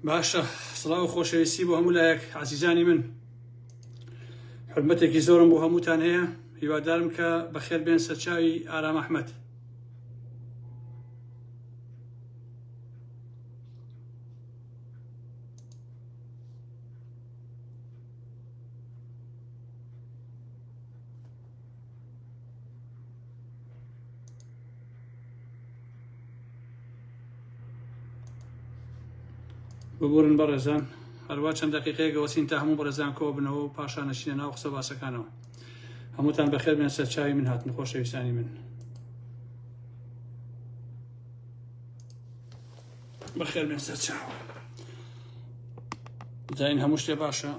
باشە سڵاو و خۆشەویستی بۆ هەموو لایەک عزیزانی من حرمەتێکی زۆرم بۆ هەمووتان هەیە هیوادارم کە بەخێر بێن سەرچاوی ئارام ئەحمەد ببورن بەڕێزان هەروا چەند دقیقەیەک وەسین تا هەموو بەڕێزان کۆ بنەوە و پاشان نەچینە ناو قسە باسەکانەوە هەمووتان بەخێر بێن سەرچاوی من هاتن خۆشەویستانی من بەخێر بێن سەرچاو زین هەموو شتێ باشە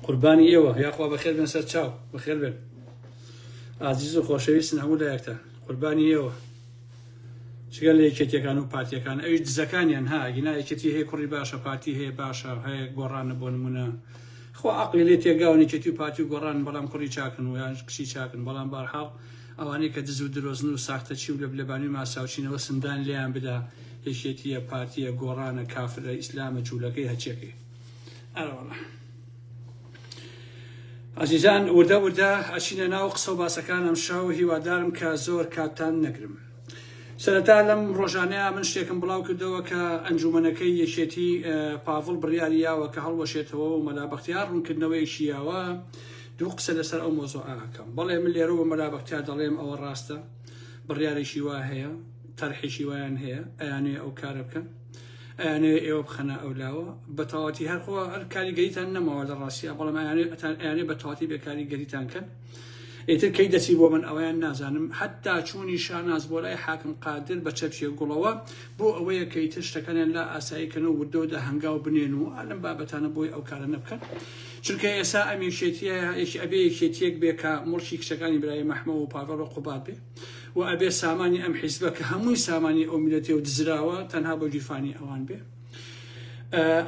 قوربانی ئێوە یاخوا بەخێر بێن سەر چاو بەخێر بێن ئازیز و خۆشەویستن هەموو لایەکتان قوربانی ئێوە چگە لە یەکێتیەکان و پارتیەکان ئەویش دزەکانیان ها گینا یەکێتی هەیە کوڕی باشە پارتی هەیە باشە هەیە گۆڕانە بۆ نمونە خۆ عقلی لێ تێگاون یەکێتی و پارتی و گۆڕان بەڵام کوڕی چاکن و یان کچی چاکن بەڵام بارحاڵ ئەوانەی کە دز و درۆزن و ساختەچی و لەبلەبانی و ماساوچینەوە سندان لێیان بدا یەکێتیە پارتیە گۆڕانە کافرە ئیسلامە جوولەکەی هەچێکەی ئەرەوەڵا ئازیزان وردە وردە ئەچینە ناو قسە و باسەکان ئەمشەو هیوادارم کە زۆر کاتتان نەگرم سەرەتا لەم ڕۆژانەیە من شتێکم بڵاو کردەوە کە ئەنجومەنەکەی یەکێتی پاڤڵ بڕیاری یاوە کە هەڵوەشێتەوە و مەلا بەختیار ڕوونکردنەوەیەکی یاوە دوو قسە لەسەر ئەو مۆزۆعە ئەکەم بەڵێ من لێرەوە بە مەلا بەختیار دەڵێم ئەوە ڕاستە بڕیارێکی وا هەیە تەرحێکی وایان هەیە ئەیانەوێ ئەو کارە بکەن ئەیانەوێ ئێوە بخەنە ئەو لاوە بە تەواتی هەر خۆ هەر کاریگەریتان نەماوە لە ڕاستیا بەڵام ئەیانەوێ ئەتان ئەیانەوێ بە تەواتی بێکاریگەریتان کەن ئیتر کەی دەچی بۆ من ئەوەیان نازانم حتا چوونی شاناز بۆ لای حاکم قادر بە چەپکێ گوڵەوە بۆ ئەوەیە کە ئیتر شتەکانیان لا ئاسایی کەن و وردە وردە هەنگاو بنێن و ئالەم بابەتانە بۆی ئەو کارە نەبکەن چونکە ئێسا ئەم یەکێتیە یەکی ئەبێ یەکێتیەک بێ کە موڵکی کچەکانی برای مەحمە و پاڤڵ و قوباد بێ و ئەبێ سامانی ئەم حیزبە کە هەمووی سامانی ئەو میلەتێ و دزراوە تەنها بۆ گیرفانی ئەوان بێ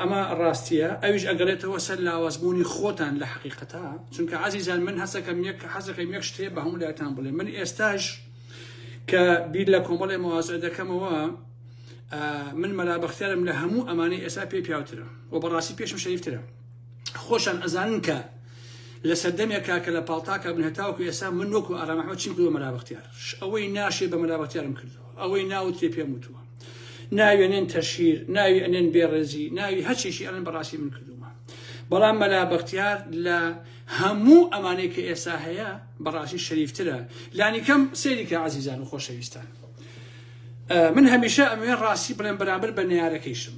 ئەمە ڕاستیە ئەویش ئەگەڕێتەوە سەر لاوازبوونی خۆتان لە حقیقەتا چونکە عزیزان من هەسەکەم یەک حەزەکەم یەک شتێ بە هەموو لایتان بڵێ من ئێستاش کە بیر لە کۆمەڵێ مەوازع دەکەمەوە من مەلا بەختیارم لە هەموو ئەمانەی ئێستا پێ پیاوترە و بەڕاستی پێشم شەریفترە خۆشان ئەزانن کە لە سەردەمێکا کە لە پاڵتاکە بن هەتاوەکو ئێستا من وەکو ئارام ئەحمەد چیم کردووە مەلا بەختیار ئەوەی ناشێ بە مەلا بەختیارم کردووە ئەوەی ناوترێ پێم وتووە ناوی ئەنێن تەشهیر ناوی ئەنێن بێڕێزی ناوی هەرچێکی ئەڵێن بەڕاستی من کردوومە بەڵام مەلا بەختیار لە هەموو ئەمانەی کە ئێستا هەیە بەڕاستی شەریفترە لانیکەم سەیری کە عەزیزان و خۆشەویستان من هەمیشە ئەمەوێ ڕاستی بڵێم بەرامبەر بە نەیارەکەیشم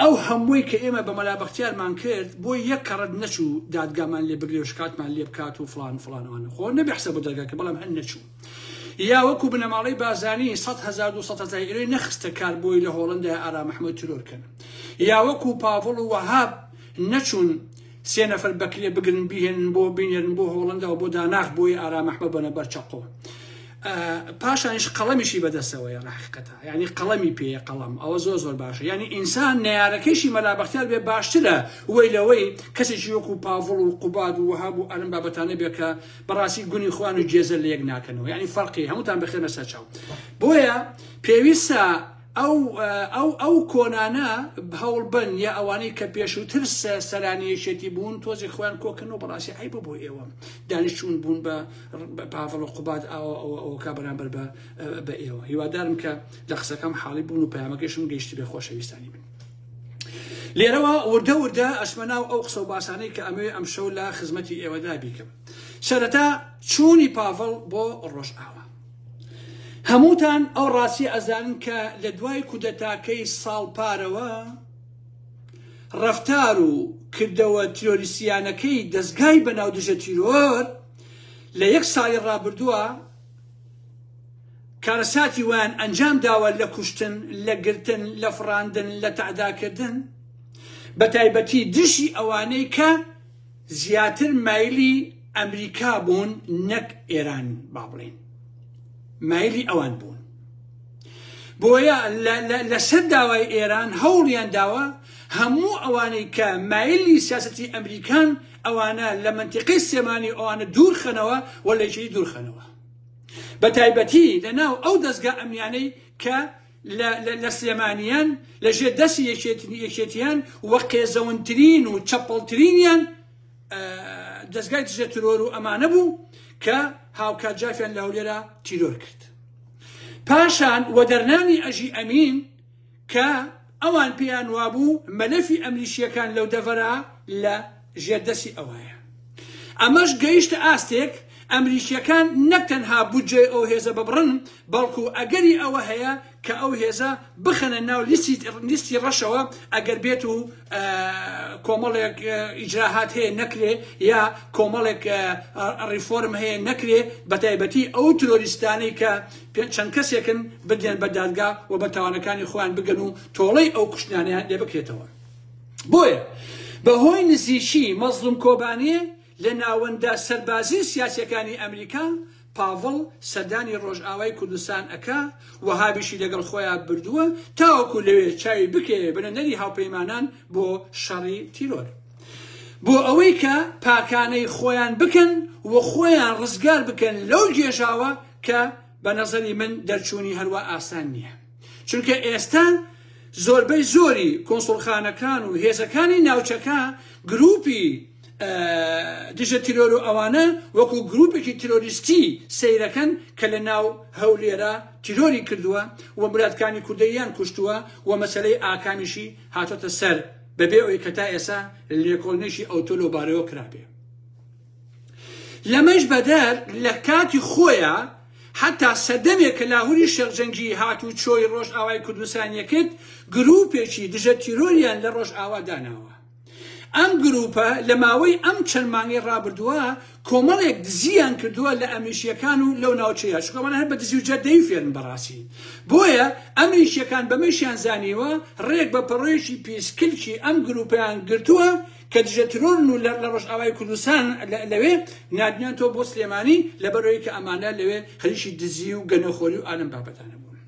ئەو هەمووی کە ئێمە بە مەلا بەختیارمان کرد بۆ یەک کەڕەت نەچوو دادگامان لێ بگرێ و شکاتمان لێ بکات و فڵان فڵان ئەوانە خۆ نەبێ حساب بۆ دادگا کرد بەڵام هەر نەچوو یا وەکو بنەماڵەی بازانی 100 هەزار 200 هەزار ئیرۆی نەخستە کار بۆی لە هۆڵندا ئارام ئەحمەد ترۆر کەن یا وەکو پاڤڵ و وەهاب نەچوون سێ نەفەر بەکرێ بگرن بیهێنن بۆ بینێرن بۆ هۆڵندا و بۆ داناخ بۆی ئارام ئەحمەد بەنە بەر چەقۆ پاشانیش قەڵەمیشی بەدەستەوەیە لە حقیقەتە یعنی قەڵەمی پێیە قەڵەم ئەوە زۆر زۆر باشە یعنی ئینسان نەیارەکەیشی مەلا بەختیار بێ باشترە وەی لەوەی کەسێکی وەکو پاڤڵ و قوباد و وەهاب و ئەلم بابەتانە بێ کە بەڕاستی گونی خوان و گێزەر لە یەک ناکەنەوە یعنی فەرقی هەمووتان بەخێرمە سەرچاو بۆیە پێویستە ئەو ئەو ئەو کۆنانە هەوڵ بەن یا ئەوانەی کە پێشووتر سەرانی یەکێتی بوون تۆزێک خۆیان کۆکەنەوە بەڕاستی عەیبە بۆ ئێوە دانیشتوون بوون بە پاڤڵ و قوباد ئاوە ئەوە ئەوەکە بەرامبەر بە بە ئێوە هیوادارم کە لە قسەکەم حاڵی بوون و پەیامەکەشم گەیشتی بێ خۆشەویستانی من لێرەوە وردە وردە ئەچمە ناو ئەو قسە و باسانەی کە ئەمەوێ ئەمشەو لە خزمەتی ئێوەدا بیکەم سەرەتا چوونی پاڤڵ بۆ ڕۆژئاوا هەمووتان ئەو ڕاستیە ئەزانن کە لە دوای کودەتاکەی ساڵ پارەوە ڕەفتار و کردەوە تیرۆریستیانەکەی دەزگای بەناو دژە تیرۆر لە یەک ساڵی ڕابردووە کارەساتی وایان ئەنجام داوە لە کوشتن لە گرتن لە فڕاندن لە تەعداکردن بە تایبەتی دژی ئەوانەی کە زیاتر مایلی ئەمریکا بوون نەک ئێران با بڵێین مایلی ئەوان بوون. بۆیە لەسەر داوای ئێران هەوڵیان داوە هەموو ئەوانەی کە مایلی سیاسەتی ئەمریکان ئەوانە لە مەنتیقەی سلێمانی ئەوانە دوورخەنەوە و لە یەکێتی دوورخەنەوە بە تایبەتی لەناو ئەو دەزگا ئەمنیانەی کە لە سلێمانیان لە ژێر دەستی یەکێتیان و قێزەونترین و چەپەڵترینیان دەزگای دژە ترۆر و ئەمانە بوو کە هاوکات جافیان لە هەولێرا تیرۆر کرد. پاشان وەدەرنانی ئەژی ئەمین کە ئەوان پێیان وابوو مەلەفی ئەمریکییەکان لەو دەڤەرە لە ژێر دەستی ئەوایە. ئەمەش گەیشتە ئاستێک ئەمریکییەکان نەک تەنها بودجەی ئەو هێزە ببڕن، بەڵکو ئەگەری ئەوە هەیە کە ئەو هێزە بخەنە ناو لیستی ڕەشەوە ئەگەر بێت و کۆمەڵێک ئیجراهات هەیە نەکرێ یا کۆمەڵێک ڕیفۆرم هەیە نەکرێ بەتایبەتی ئەو ترۆریستانەی کە چەند کەسێکن بدرێن بە دادگا و بە تاوانەکانی خۆیان بگەن و تۆڵەی ئەو کوشتنانەیان لێ بکرێتەوە. بۆیە بەهۆی نزیکی مەزڵوم کۆبانێ لە ناوەندە سەربازی و سیاسیەکانی ئەمریکا، پاڤڵ سەردانی ڕۆژئاوای کوردستان ئەکا، وەهابیشی لەگەڵ خۆیا بردووە تاوەکو لەوێ چاوی بکەوێ بە نوێنەری هاوپەیمانان بۆ شەڕی تیرۆر. بۆ ئەوەی کە پاکانەی خۆیان بکەن و خۆیان ڕزگار بکەن لەو گێژاوە کە بە نەزەری من دەرچوونی هەروا ئاسان نییە. چونکە ئێستا زۆربەی زۆری کۆنسوڵخانەکان و هێزەکانی ناوچەکە گروپی دژە تیرۆر و ئەوانە وەکو گروپێکی تیرۆریستی سەیرەکەن کە لە ناو هەولێرە تیرۆری کردووە و مرادکانی کوردەیان کوشتووە و مەسەلەی ئاکامیشی هاتۆتە سەر بەبێ ئەوەی کە تا ئێسا لێکۆڵینێکی ئەوتۆ لەوبارەیەوە کرابێ. لەمەش بەدەر لە کاتی خۆیا حەتا سەردەمێک کە لاهوری شێخ جەنگی هاتوچۆی ڕۆژئاوای کوردستانی کرد، گروپێکی دژە تیرۆریان لە ڕۆژئاوا داناوە. ئەم گروپە لە ماوەی ئەم چەند مانگەی ڕابردووە کۆمەڵێک دزییان کردووە لە ئەمریکییەکان و لەو ناوچەیە، چونکە ئەوانە هەر بە دزی و جەردەیی فێرن بەڕاستی. بۆیە ئەمریکییەکان بەمەیشیان زانیوە ڕێک بە پەڕۆیەکی پیس کلکی ئەم گروپەیان گرتووە کە دژە ترۆرن و لە ڕۆژئاوای کوردستان لەوێ ناردنیانتەوە بۆ سلێمانی لەبەرئەوەی کە ئەمانە لەوێ خەریکی دزی و گەنەخۆری و ئالەم بابەتانە بوون.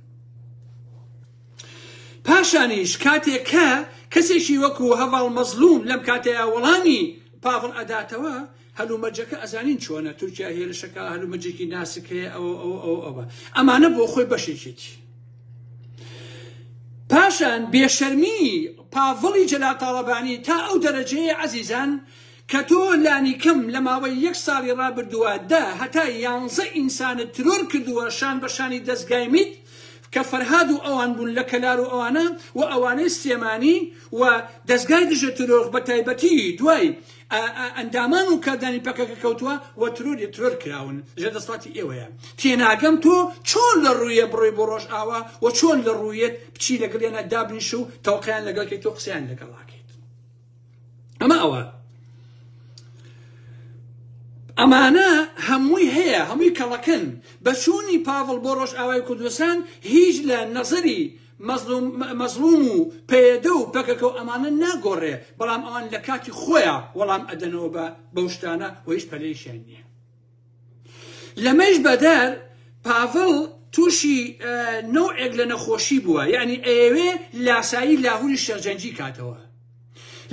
پاشانیش کاتێک کە کەسێکی وەکو هەڤاڵ مەزلوم لەم کاتەیا وەڵامی پاڤڵ ئەداتەوە هەلومەرجەکە ئەزانین چۆنە تورکیا هێرشەکە هەلومەرجێکی ناسک هەیە ئەوە ئەوە ئەوە ئەوە ئەمانە بۆ خۆی بەشێکێتی. پاشان بێشەرمی پاڤڵی جەلال تاڵەبانی تا ئەو دەرەجەیە عەزیزان کە تۆ لانیکەم لە ماوەی یەک ساڵی ڕابردووە دە هەتا یانزە ئینسانت ترۆر کردووە شان بە شانی دەزگای میت کە فەرهاد و ئەوان بوون لە کەلار و ئەوانە و ئەوانەی سلێمانی و دەزگای دژە ترۆر بە تایبەتی دوای ئەندامان و کادرانی پەکەکە کەوتووە و ترۆری ترۆر کراون ژێر دەسەڵاتی ئێوەیە تێناگەم تۆ چۆن لە ڕوویە بڕۆی بۆ ڕۆژئاوا و چۆن لە ڕوویەت بچی لەگەڵیانە دابنیش و تەوقیان لەگەڵ کەیت و قسەیان لەگەڵاکەیت ئەمە ئەوە ئەمانە هەمووی هەیە هەمووی کەڵەکەن بە چوونی پاڤڵ بۆ ڕۆژئاوای کوردستان هیچ لە نەزەری مەزڵوم و پەیەدە و پەکەکە و ئەمانە ناگۆڕێ، بەڵام ئەوان لە کاتی خۆیا وەڵام ئەدەنەوە بە بەو شتانە و هیچ پەلەیەکیان نییە. لەمەیش بەدەر پاڤڵ تووشی نەوعێک لە نەخۆشی بووە، یەعنی ئەیەوێ لاسایی لاهوری شێخ جەنگی کاتەوە.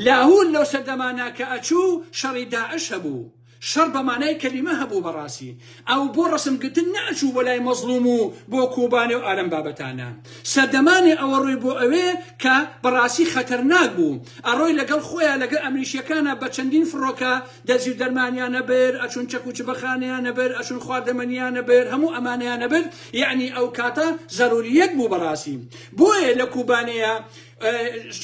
لاهور لەو سەردەمانە کە ئەچوو شەڕی داعش هەبوو، شەڕ بە مانای کەلیمە هەبوو بەڕاستی ئەو بۆ ڕەسم گرتن نەئەچوو بۆ لای مەزڵوم و بۆ کۆبانێ و ئالەم بابەتانە سەردەمانێ ئەوە ڕووی بۆ ئەوێ کە بەڕاستی خەتەرناک بوو ئەڕۆی لەگەڵ خۆیا لەگەڵ ئەمریکیەکانا بە چەندین فڕۆکە دەرزی و دەرمانیان ئەبرد ئەچوون چەک و چبەخانەیان ئەبرد ئەچوون خواردەمەنیان ئەبرد هەموو ئەمانەیان ئەبرد یەعنی ئەو کاتە زەروریەت بوو بەڕاستی بۆیە لە کوبانێیا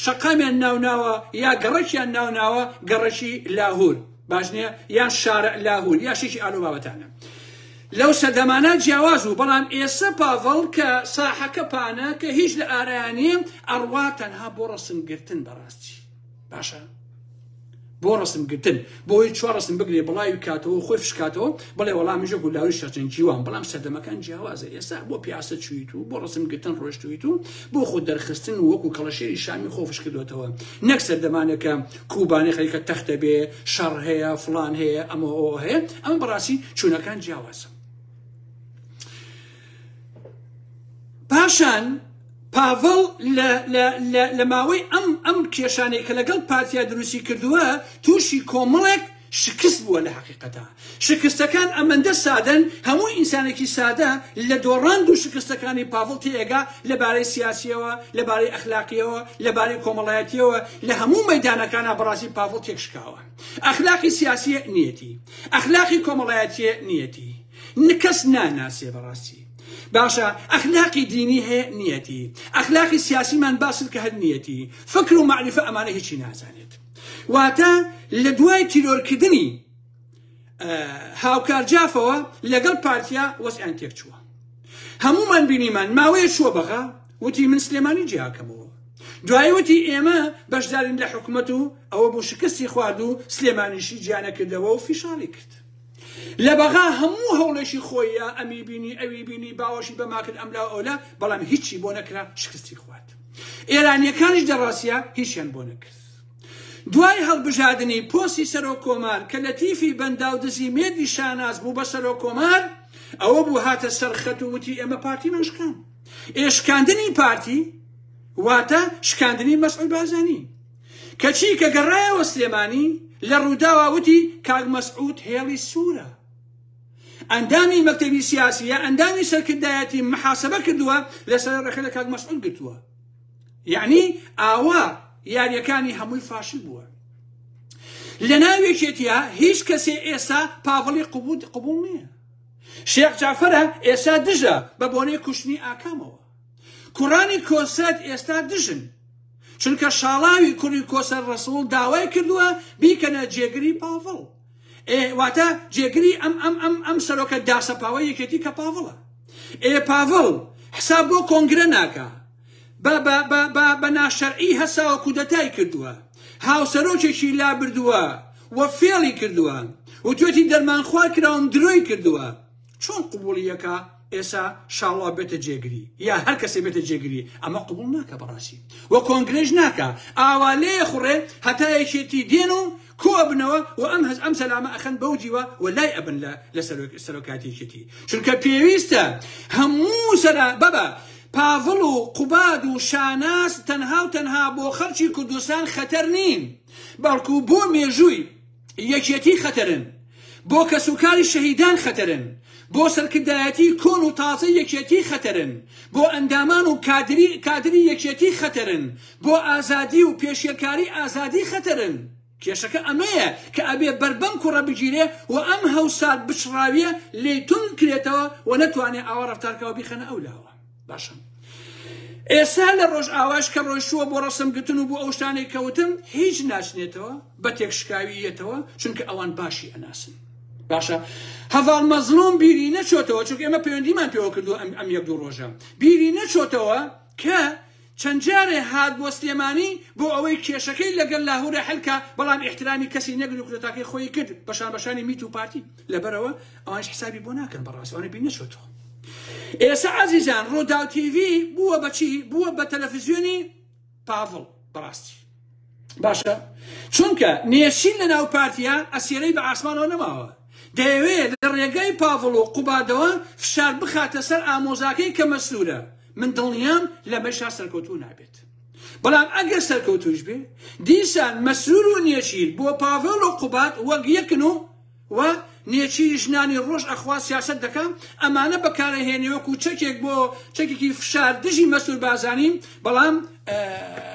شەقامیان ناوناوە یا گەڕەکیان ناوناوە گەڕەکی لاهور باش نیە یان شارع لاهور یا شتێکی ئالو بابەتانە لەو سەردەمانە جیاواز بوو بەڵام ئێسە پاڤڵ کە ساحەکە پانە کە هیچ لە ئارایان نییە ئەڕوا تەنها بۆ ڕسم گرتن بەڕاستی باشە بۆ ڕسم گرتن بۆی چوار ڕسم بگرێ بڵاوی کاتەوە خۆی فشکاتەوە بڵێ وەڵام ژە گولاوی شەچەنجی وام بەڵام سەردەمەکان جیاوازە ئێستا بۆ پیاسە چویت و بۆ ڕسم گرتن ڕۆشتویت و بۆ خۆ دەرخستن و وەکو کەڵەشێری شامی خۆ فش کردوێتەوە نەک سەردەمانێکە کوبانێ خەریکە تەختە بێ شەڕ هەیە فڵان هەیە ئەمە ئەوە هەیە ئەمە بەڕاستی چوونەکان جیاوازە. پاشان. پاڤڵ لە لە لە لە ماوەی ئەم ئەم کێشانەی کە لەگەڵ پارتیا دروستی کردووە تووشی کۆمەڵێک شکست بووە لە حەقیقەتا شکستەکان ئەمەندە سادەن هەموو ئینسانێکی سادە لە دۆڕاند و شکستەکانی پاڤڵ تێئەگا لەبارەی سیاسیەوە لەبارەی ئەخلاقیەوە لەبارەی کۆمەڵایەتیەوە لە هەموو مەیدانەکانا بەڕاستی پاڤڵ تێکشکاوە ئەخلاقی سیاسیە نیەتی ئەخلاقی کۆمەڵایەتیە نیەتی کەس ناناسێ بەڕاستی باشە ئەخلاقی دینی هەیە نیەتی ئەخلاقی سیاسیمان باسل کە هەر نیەتی فکر و مەعریفە ئەمانە هیچی نازانێت واتە لە دوای تیرۆرکردنی هاوکار جافەوە لەگەڵ پارتیا وەزعیان تێکچووە هەموومان بینیمان ماوەیە چووە بەغا وتی من سلێمانی جیاکەمەوە دوایی وتی ئێمە بەشدارین لە حکومەت و ئەوە بوو شکستی خوارد و سلێمانیشی جیانەکردەوە و فیشاڵی کرد لە بەغا هەموو هەوڵێکی خۆیە ئەمی بینی ئەوی بینی باوەشی بەماکرد ئەملا ئەولا بەڵام هیچی بۆ نەکرا شکستی خوارد ئێرانیەکانیش دەڕاستە هیچیان بۆ نەکرد دوای هەڵبژاردنی پۆستی سەرۆک کۆمار کە لەتیفی بەنداو دزی مێردی شاناز بوو بە سەرۆک کۆمار ئەوە بوو هاتە سەر خەت و وتی ئێمە پارتیمان شکاند. ئێ شکاندنی پارتی واتە شکاندنی مەسعود بارزانی. کەچی کە گەڕایەوە سلێمانی لە ڕووداوا وتی کاک مەسعود هێڵی سوورە. ئەندامی مەکتەبی سیاسی یا ئەندامی سەرکردایەتی محاسبە کردووە لەسەر ڕەخنە لە کاک مەسعود گرتووە. یەعنی ئاوا یاریەکانی هەمووی فاشل بووە لەناو یەکێتیا هیچ کەسێ ئێستا پاڤڵی قبول قبول نییە شێخ جعفەرە ئێستا دژە بە بۆنەی کوشتنی ئاکامەوە کوڕانی کۆسرەت ئێستا دژن چونکە شاڵاوی کوڕی کۆسەر ڕەسوڵ داوای کردووە بیکەنە جێگری پاڤڵ ئێ واتە جێگری ئەم ئەم ئەم ئەم سەرۆکە داسەپاوە یەکێتی کە پاڤڵە ئێ پاڤڵ حساب بۆ کۆنگرە ناکا بە بە بە بە بە ناشەرعی هەساوە کودەتای کردووە هاوسەرۆکێکی لابردووە و فێڵی کردووە وتوێتی دەرمانخوار کراوم درۆی کردووە چۆن قبوڵی یەکا ئێسا شاڵاو بێتە جێگری یا هەر کەسێ بێتە جێگری ئەمە قبوڵ ناکە بەڕاستی و کۆنگرەش ناکا ئاوا لێ خوڕێ هەتا یەکێتی دێن و کۆ ئەبنەوە و ئەم هەز ئەم سەلامە ئەخەن بەو دیوە و لای ئەبن لە لە سەرۆکایەتی یەکێتی چونکە پێویستە هەموو سەرا بەبە پاڤڵ و قوباد و شاناز تەنها و تەنها بۆ خەڵکی کوردستان خەتەر نین بەڵکو بۆ مێژووی یەکێتی خەتەرن، بۆ کەسوکاری شەهیدان خەتەرن، بۆ سەرکردایەتی کۆن و تازەی یەکێتی خەتەرن، بۆ ئەندامان و کادری کادری یەکێتی خەتەرن، بۆ ئازادی و پێشێلکاری ئازادی خەتەرن. کێشەکە ئەمەیە کە ئەبێ بەر بەم کوڕە بگیرێ و ئەم هەوسار بچڕاویە لێی توند کرێتەوە و نەتوانێ ئاوا ڕەفتار کا و بیخەنە ئەو لاوە. باشە ئێستا لە ڕۆژئاواش کە ڕۆیشتووە بۆ ڕەسم گرتن و بۆ ئەو شتانەی کەوتم هیچ ناچنێتەوە بە تێکشکاوی یەتەوە چونکە ئەوان باشی ئەناسن باشە هەڤاڵ مەزلوم بیری نەچۆتەوە چونکە ئێمە پەیوەندیمان پێوە کردو ئەم ئەم یەک دوو ڕۆژە بیری نەچۆتەوە کە چەند جارێ هات بۆ سلێمانی بۆ ئەوەی کێشەکەی لەگەڵ لاهورە حلکە بەڵام ئیحترامی کەسی نەگرت و کودەتاکەی خۆی کرد بەشان بەشانی میت و پارتی لەبەرەوە ئەوانش حسابی بۆ ناکەن بەڕاستی ئەوانە بیر نەچۆتەوە ئێستا ئازیزان ڕووداو تیڤی بووە بەچی بووە بە تەلەفزیۆنی پاڤڵ بەڕاستی باشە چونکە نێچیر لە ناو پارتیا ئەسێرەی بە ئاسمانەوە نەماوە دەیەوێت لە ڕێگەی پاڤڵ و قوبادەوە فشار بخاتە سەر ئامۆزاکەی کە مەسرورە من دڵنیام لەمەشا سەرکەوتوو نابێت بەڵام ئەگەر سەرکەوتوش بێ دیسان مەسرور و نێچیر بۆ پاڤڵ و قوباد وەک یەکن و و نێچیری ژنانی ڕۆژ ئەخوا سیاسەت دەکا ئەمانە بەکارەهێنێ وەکو چەکێک بۆ چەکێکی فشار دژی مەسرور بارزانی بەڵام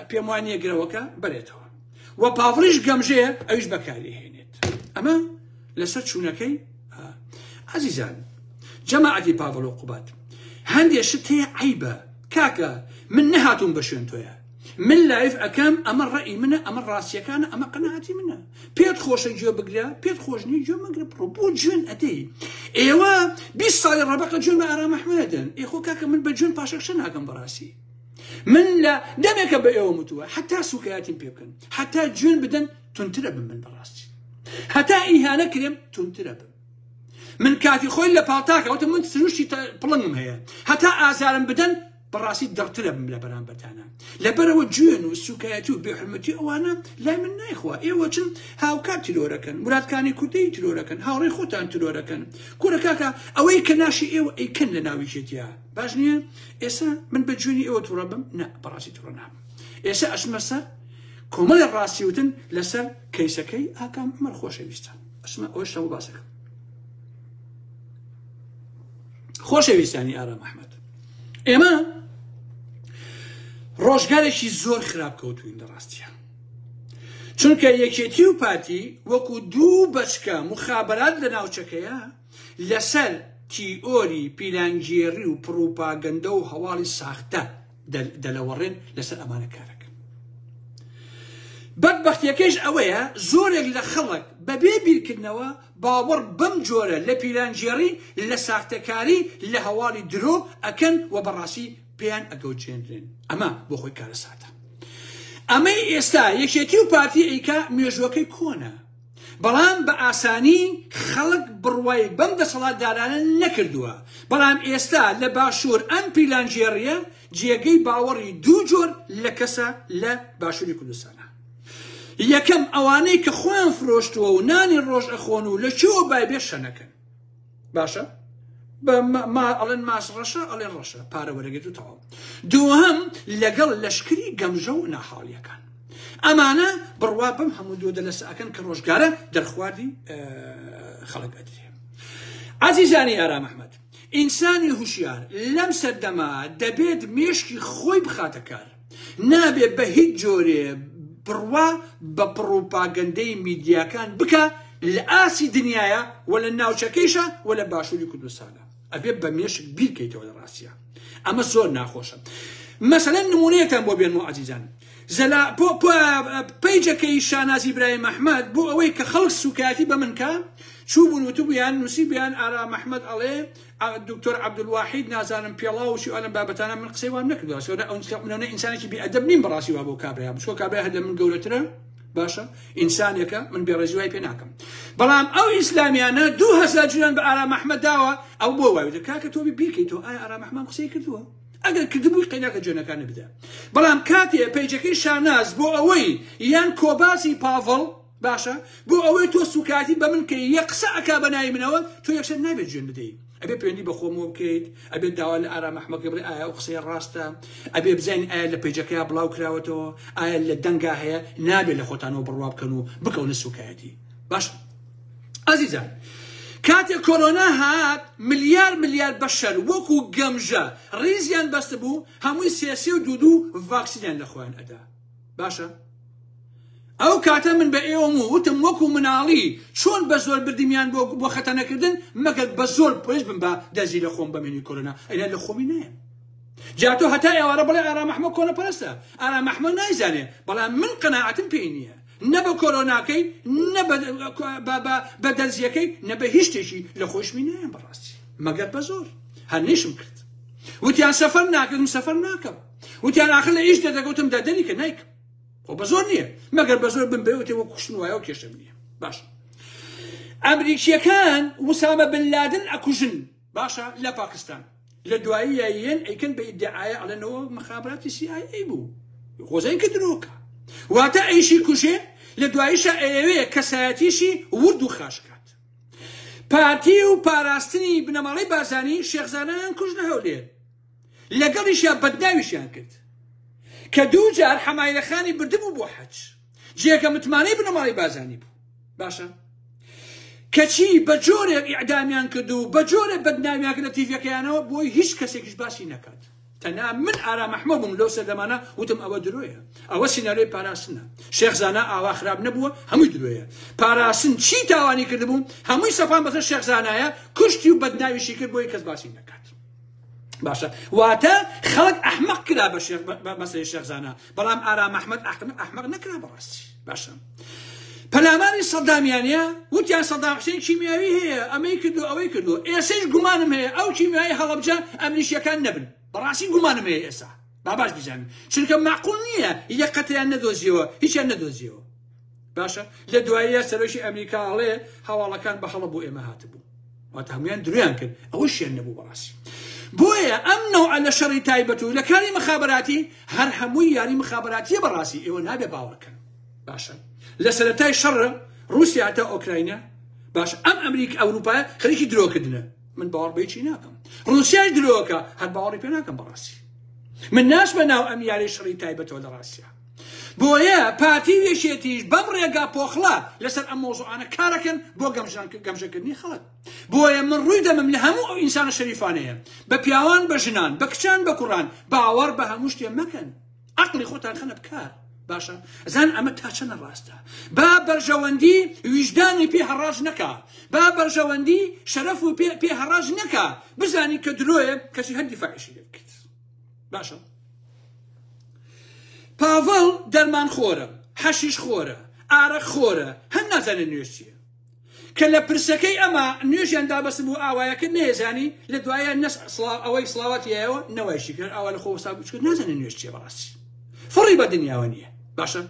پێم وانیە گرەوەکە بەرێتەوە و پاڤڵیش گەمژەیە ئەویش بەکاری هێنێت ئەمە لەسەر چوونەکەی ئازیزان جەماعەتی پاڤڵ و قوباد هەندێ شت هەیە عەیبە کاکە من نەهاتووم بە شوێن تۆیە من live ئەکەم ئەمە ڕەئی منە ئەمە ڕاستیەکانە ئەمە قەناعەتی منە پێت خۆشە گوێ بگرە پێت خۆش نییە گوێ مەگرە بڕۆ بۆ جوێن ئەدەی ئێوە 20 ساڵی ڕەبەقە جوێن بە ئارام ئەحمەدن ئێ خۆ کاکە من بە جوێن پاشەکشە ناکەم بەڕاستی من لە دەمێکە بە ئێوە متووە حتا سوکایەتیم پێ بکەن حتا جوێن بدەن تونترە بم من بەڕاستی هەتا ئیهانە کرێم تونترە بم من کاتی خۆی لە پاڵتاکە وتم من سروشتی پڵنگم هەیە هەتا ئازارم بدەن بەڕاستی دڕترە بم لە بەرامبەرتانە لەبەرەوە جوێن و سوکایەتی و بێحرمەتی ئەوانە لای من نایخوا. ئێوە چن هاوکات تیرۆرەکەن، مرادکانی کوردەی تیرۆرەکەن، هاوڕێی خۆتان تیرۆرەکەن. کورە کاکە ئەوەی کە ناشی ئێوە ئەیکەن لە ناو یەکێتیە باش نییە؟ ئێستا من بە جوێنی ئێوە توڕە بم؟ نا بەڕاستی توڕە نابم. ئێستا ئەچمە سەر کۆمەڵی ڕاستی وتن لەسەر کەیسەکەی ئاکام عومەر خۆشەویستان. ئەچمە ئەوەش شەو باسەکەم. خۆشەویستانی ئارام ئەحمەد، ئێمە ڕۆژگارێکی زۆر خراپ کەوتوین لە ڕاستیە، چونکە یەکێتی و پارتی وەکو دوو بەچکە مخابرات لە ناوچەکەیە لەسەر تیئۆری پیلانگێڕی و پڕوپاگەندە و هەواڵی ساختە دەلەوەڕێن، لەسەر ئەمانە کارەکەن. بەدبەختیەکەیش ئەوەیە زۆرێک لە خەڵک بەبێ بیرکردنەوە باوەڕ بەم جۆرە لە پیلانگێڕی، لە ساختەکاری، لە هەواڵی درۆ ئەکەن و بەڕاستی پێیان ئەگەوجێنرێن. ئەمە بۆ خۆی کارەساتە. ئەمەی ئێستا یەکێتی و پارتی ئەیکا مێژوەکەی کۆنە، بەڵام بە ئاسانی خەڵک بڕوای بەم دەسەڵاتدارانە نەکردووە. بەڵام ئێستا لە باشوور ئەم پیلانگێڕیە جێگەی باوەڕی دوو جۆر لە کەسە لە باشووری کوردستانە. یەکەم ئەوانەی کە خۆیان فرۆشتووە و نانی ڕۆژ ئەخۆن و لە کوێوە بای بێ شەنەکەن. باشە ما ئەڵێن ماس ڕەشە، ئەڵێن ڕەشە، پارە وەرەگرت و تەواو. دووهەم لەگەڵ لەشکری گەمژە و ناحاڵیەکان. ئەمانە بڕوا بەم هەموو دوو دەلەسە ئەکەن کە ڕۆژگارە دەرخواردی خەڵک ئەدرێ. عەزیزانی ئارام ئەحمەد، ئینسانی هوشیار لەم سەردەما دەبێت مێشکی خۆی بخاتە کار، نابێ بە هیچ جۆرێ بڕوا بە پڕوپاگەندەی میدیاکان بکە لە ئاسی دنیاە و لە ناوچەکەیشە و لە باشووری کوردستانە. ئەبێ بە مێشک بیرکەیتەوە لە ڕاستیە. ئەمە زۆر ناخۆشە. مەسەلەن نمونەیەکتان بۆ بێنمەوە عەزیزان. زەلا پەیجەکەی شانازی ئیبراهیم ئەحمەد بۆ ئەوەی کە خەڵک سوکایەتی بە من کە چوو بوون وتبوویان نووسیبوویان ئارام ئەحمەد ئەڵێ دکتۆر عەبدولواحید نازانم پێڵاو و چی ئەم بابەتانە. من قسەی وام نەکردووە. منەوە ئینسانێکی بێئەدەب نیم بەڕاستی وا بۆ کابرا، بچکۆ کابرا هەر لە من گەورەترە. باشە ئینسانێکە من بێڕێزی وای پێ ناکەم. بەڵام ئەو ئیسلامیانە 2000 جویان بە ئارام ئەحمەد داوە. ئەو بۆ وای وتە کاکە تۆ بیرکەیتەوە ئایا ئارام ئەحمەد قسەی کردووە؟ ئەگەر کردبووی قەیناکە جوێنەکانە بدە. بەڵام کاتێ پەیجەکەی شاناز بۆ ئەوەی یان کۆباسی پاڤڵ باشە بۆ ئەوەی تۆ سوکایەتی بە من کەی یە قسە ئەکا بە ناوی منەوە، تۆ یەکسەر نابێت جوێن بدەی. ئەبێ پەیوەندی بە خۆمەوە بکەیت، ئەبێت داوا لە ئارام ئەحمەد بکەی بڵێ ئایا ئەو قسەیە ڕاستە، ئەبێ بزانین ئایا لە پەیجەکەیا بڵاو کراوەتەوە، ئایا لە دەنگا هەیە. نابێت لە خۆتانەوە بڕوا بکەن و بکەونە سوکایەتی. باش ئازیزان، کاتێک کۆرۆنا هات ملیار ملیار بەشەر وەکو گەمژە ڕیزیان بەستە بوو، هەمووی سێ سێ و دوو دوو ڤاکسینیان لە خۆیان ئەدا. باشە ئەو کاتە من بە ئێوەم و وتم وەکو مناڵی چۆن بە زۆر بردیمیان بۆ خەتەنەکردن، مەگەر بە زۆر پۆلیس بم بە دەزی لە خۆم بەمێنی کۆرۆنا، ئەینا لە خۆمی نایەم. جا تۆ هەتا ئێوارە بڵێ ئارام ئەحمەد کۆنەپەرستە، ئارام ئەحمەد نایزانێ، بەڵام من قەناعەتم پێی نییە، نە بە کۆرۆناکەی، نە بە دەرزیەکەی، نە بە هیچ شتێکی لە خۆشمی نایەم بەڕاستی، مەگەر بە زۆر. هەر نیشم کرد. وتیان سەفەر ناکەم، سەفەر ناکەم. وتیان ئاخر لە ئیش دەدەگوتم دەدەنی کە نایکەم. خۆ بە زۆر نییە، مەگەر بە زۆر بم بێوتێ وەک کوشتن وایە و کێشەم نییە. باش ئەمریکیەکان وسامە بن لادن ئەکوژن، باشە لە پاکستان لە دوایی یەن ئەیکەن بە ئیدعایە ئەڵێنەوە مخابراتی سی ئای ئەی بوو، خۆزەین کە درۆکە. واتە ئەیشی کوژێ لە دواییشە ئەیەوێ کەسایەتیشی ورد و خاش کات. پارتی و پاراستنی بنەماڵەی بارزانی شێخزانیان کوژنە هەولێر، لەگەڵیشیا بەدناویشیان کرد کە دوو جار حەمایلەخانی بردبوو بۆ حەج، جێگە متمانەی بنەماڵەی بارزانی بوو. باشە کەچی بە جۆرێک ئیعدامیان کرد و بە جۆرێک بەدناویان کرد لە تیڤەکەیانەوە بۆی هیچ کەسێکیش باسی نەکات. تەنها من ئارام ئەحمەد بووم لەو سەردەمانە وتم ئەوە درۆیە، ئەوە سیناریۆی پاراستنە، شێخ زانا ئاوا خراپ نەبووە، هەمووی درۆیە. پاراستن چی تاوانی کردبوو هەمووی سەپان بەسەر شێخ زانایە، کوشتی و بەدناویشی کرد بۆی کەس باسی نەکات. باشە واتە خەڵک ئەحمەق کرا بە شێخ بە مەسەلەی شێخ زانا، بەڵام ئارام ئەحمەد ئەحمەق نەکرا بەڕاستی. باشە پەلاماری سەدامیانە وتیان سەدام حسێن کیمیاوی هەیە، ئەمەی کردو ئەوەی کردو. ئێسەیش گومانم هەیە ئەو کیمیایی هەڵەبجە ئەمریکیەکان نەبن، بەڕاستی گومانم هەیە ئێستا با باش بزانن، چونکە معقول نییە یەک قەتریان نەدۆزیەوە، هیچیان نەدۆزیەوە. باشە لە دواییە سەرۆکی ئەمریکا ئەڵێ هەواڵەکان بە هەڵە بۆ ئێمە هاتبوو، واتە هەمویان درۆیان کرد، ئەوەشیان نەبوو بەڕاستی. بۆیە ئەم نەوعە لە شەڕی تایبەت و لە کاری مخابراتی هەر هەمووی یاری مخابراتیە بەڕاستی ئێوە نابێ باوەڕکەن باشە لە سەرەتای شەڕ ڕووسیا تا ئۆکراینا باش ئەم ئەمریک ئەوروپا خەریکی درۆکردنە من باوەڕ بە هیچی ناکەم ڕووسیای درۆکە هەر باوەڕی پێ ناکەم بەڕاستی من ناچمە ناو ئەم یاری شەڕی تایبەتەوە لە ڕاستیا بۆیە پارتی و یەکێتیش بەم ڕێگا پۆخڵە لەسەر ئەم مۆزوعانە کارەکەن بۆ گەمژەکردنی خەڵک بۆیە من ڕووی دەمم لە هەموو ئەو ئینسانە شەریفانەیە بە پیاوان بە ژنان بە کچان بە کوڕان باوەڕ بە هەموو شتێ مەکەن عەقڵی خۆتان خەنە بکار باشە زان ئەمە تا چەنە ڕاستە با بەرژەوەندی ویژدانی پێ هەڕاج نەکا با بەرژەوەندی شەرەف و پێ پێ هەڕاج نەکا بزانی کە درۆیە کەچی هەر دیفاعیشی لێ بکرد باشە پاڤڵ دەرمان خۆرە حەشیش خۆرە ئارەق خۆرە هەر نازانێت نوێژ چییە کە لە پرسەکەی ئەمە نوێژیان دابەستبوو ئاوایەکە نەیەزانی لە دوایە نەس ئەوەی سڵاواتی یایەوە نەوایشی کرد ئاوا لە خۆ وەستا بوو چونکە نازانێ نوێژ چییە بەڕاستی فڕی بە دنیاوە نییە باشە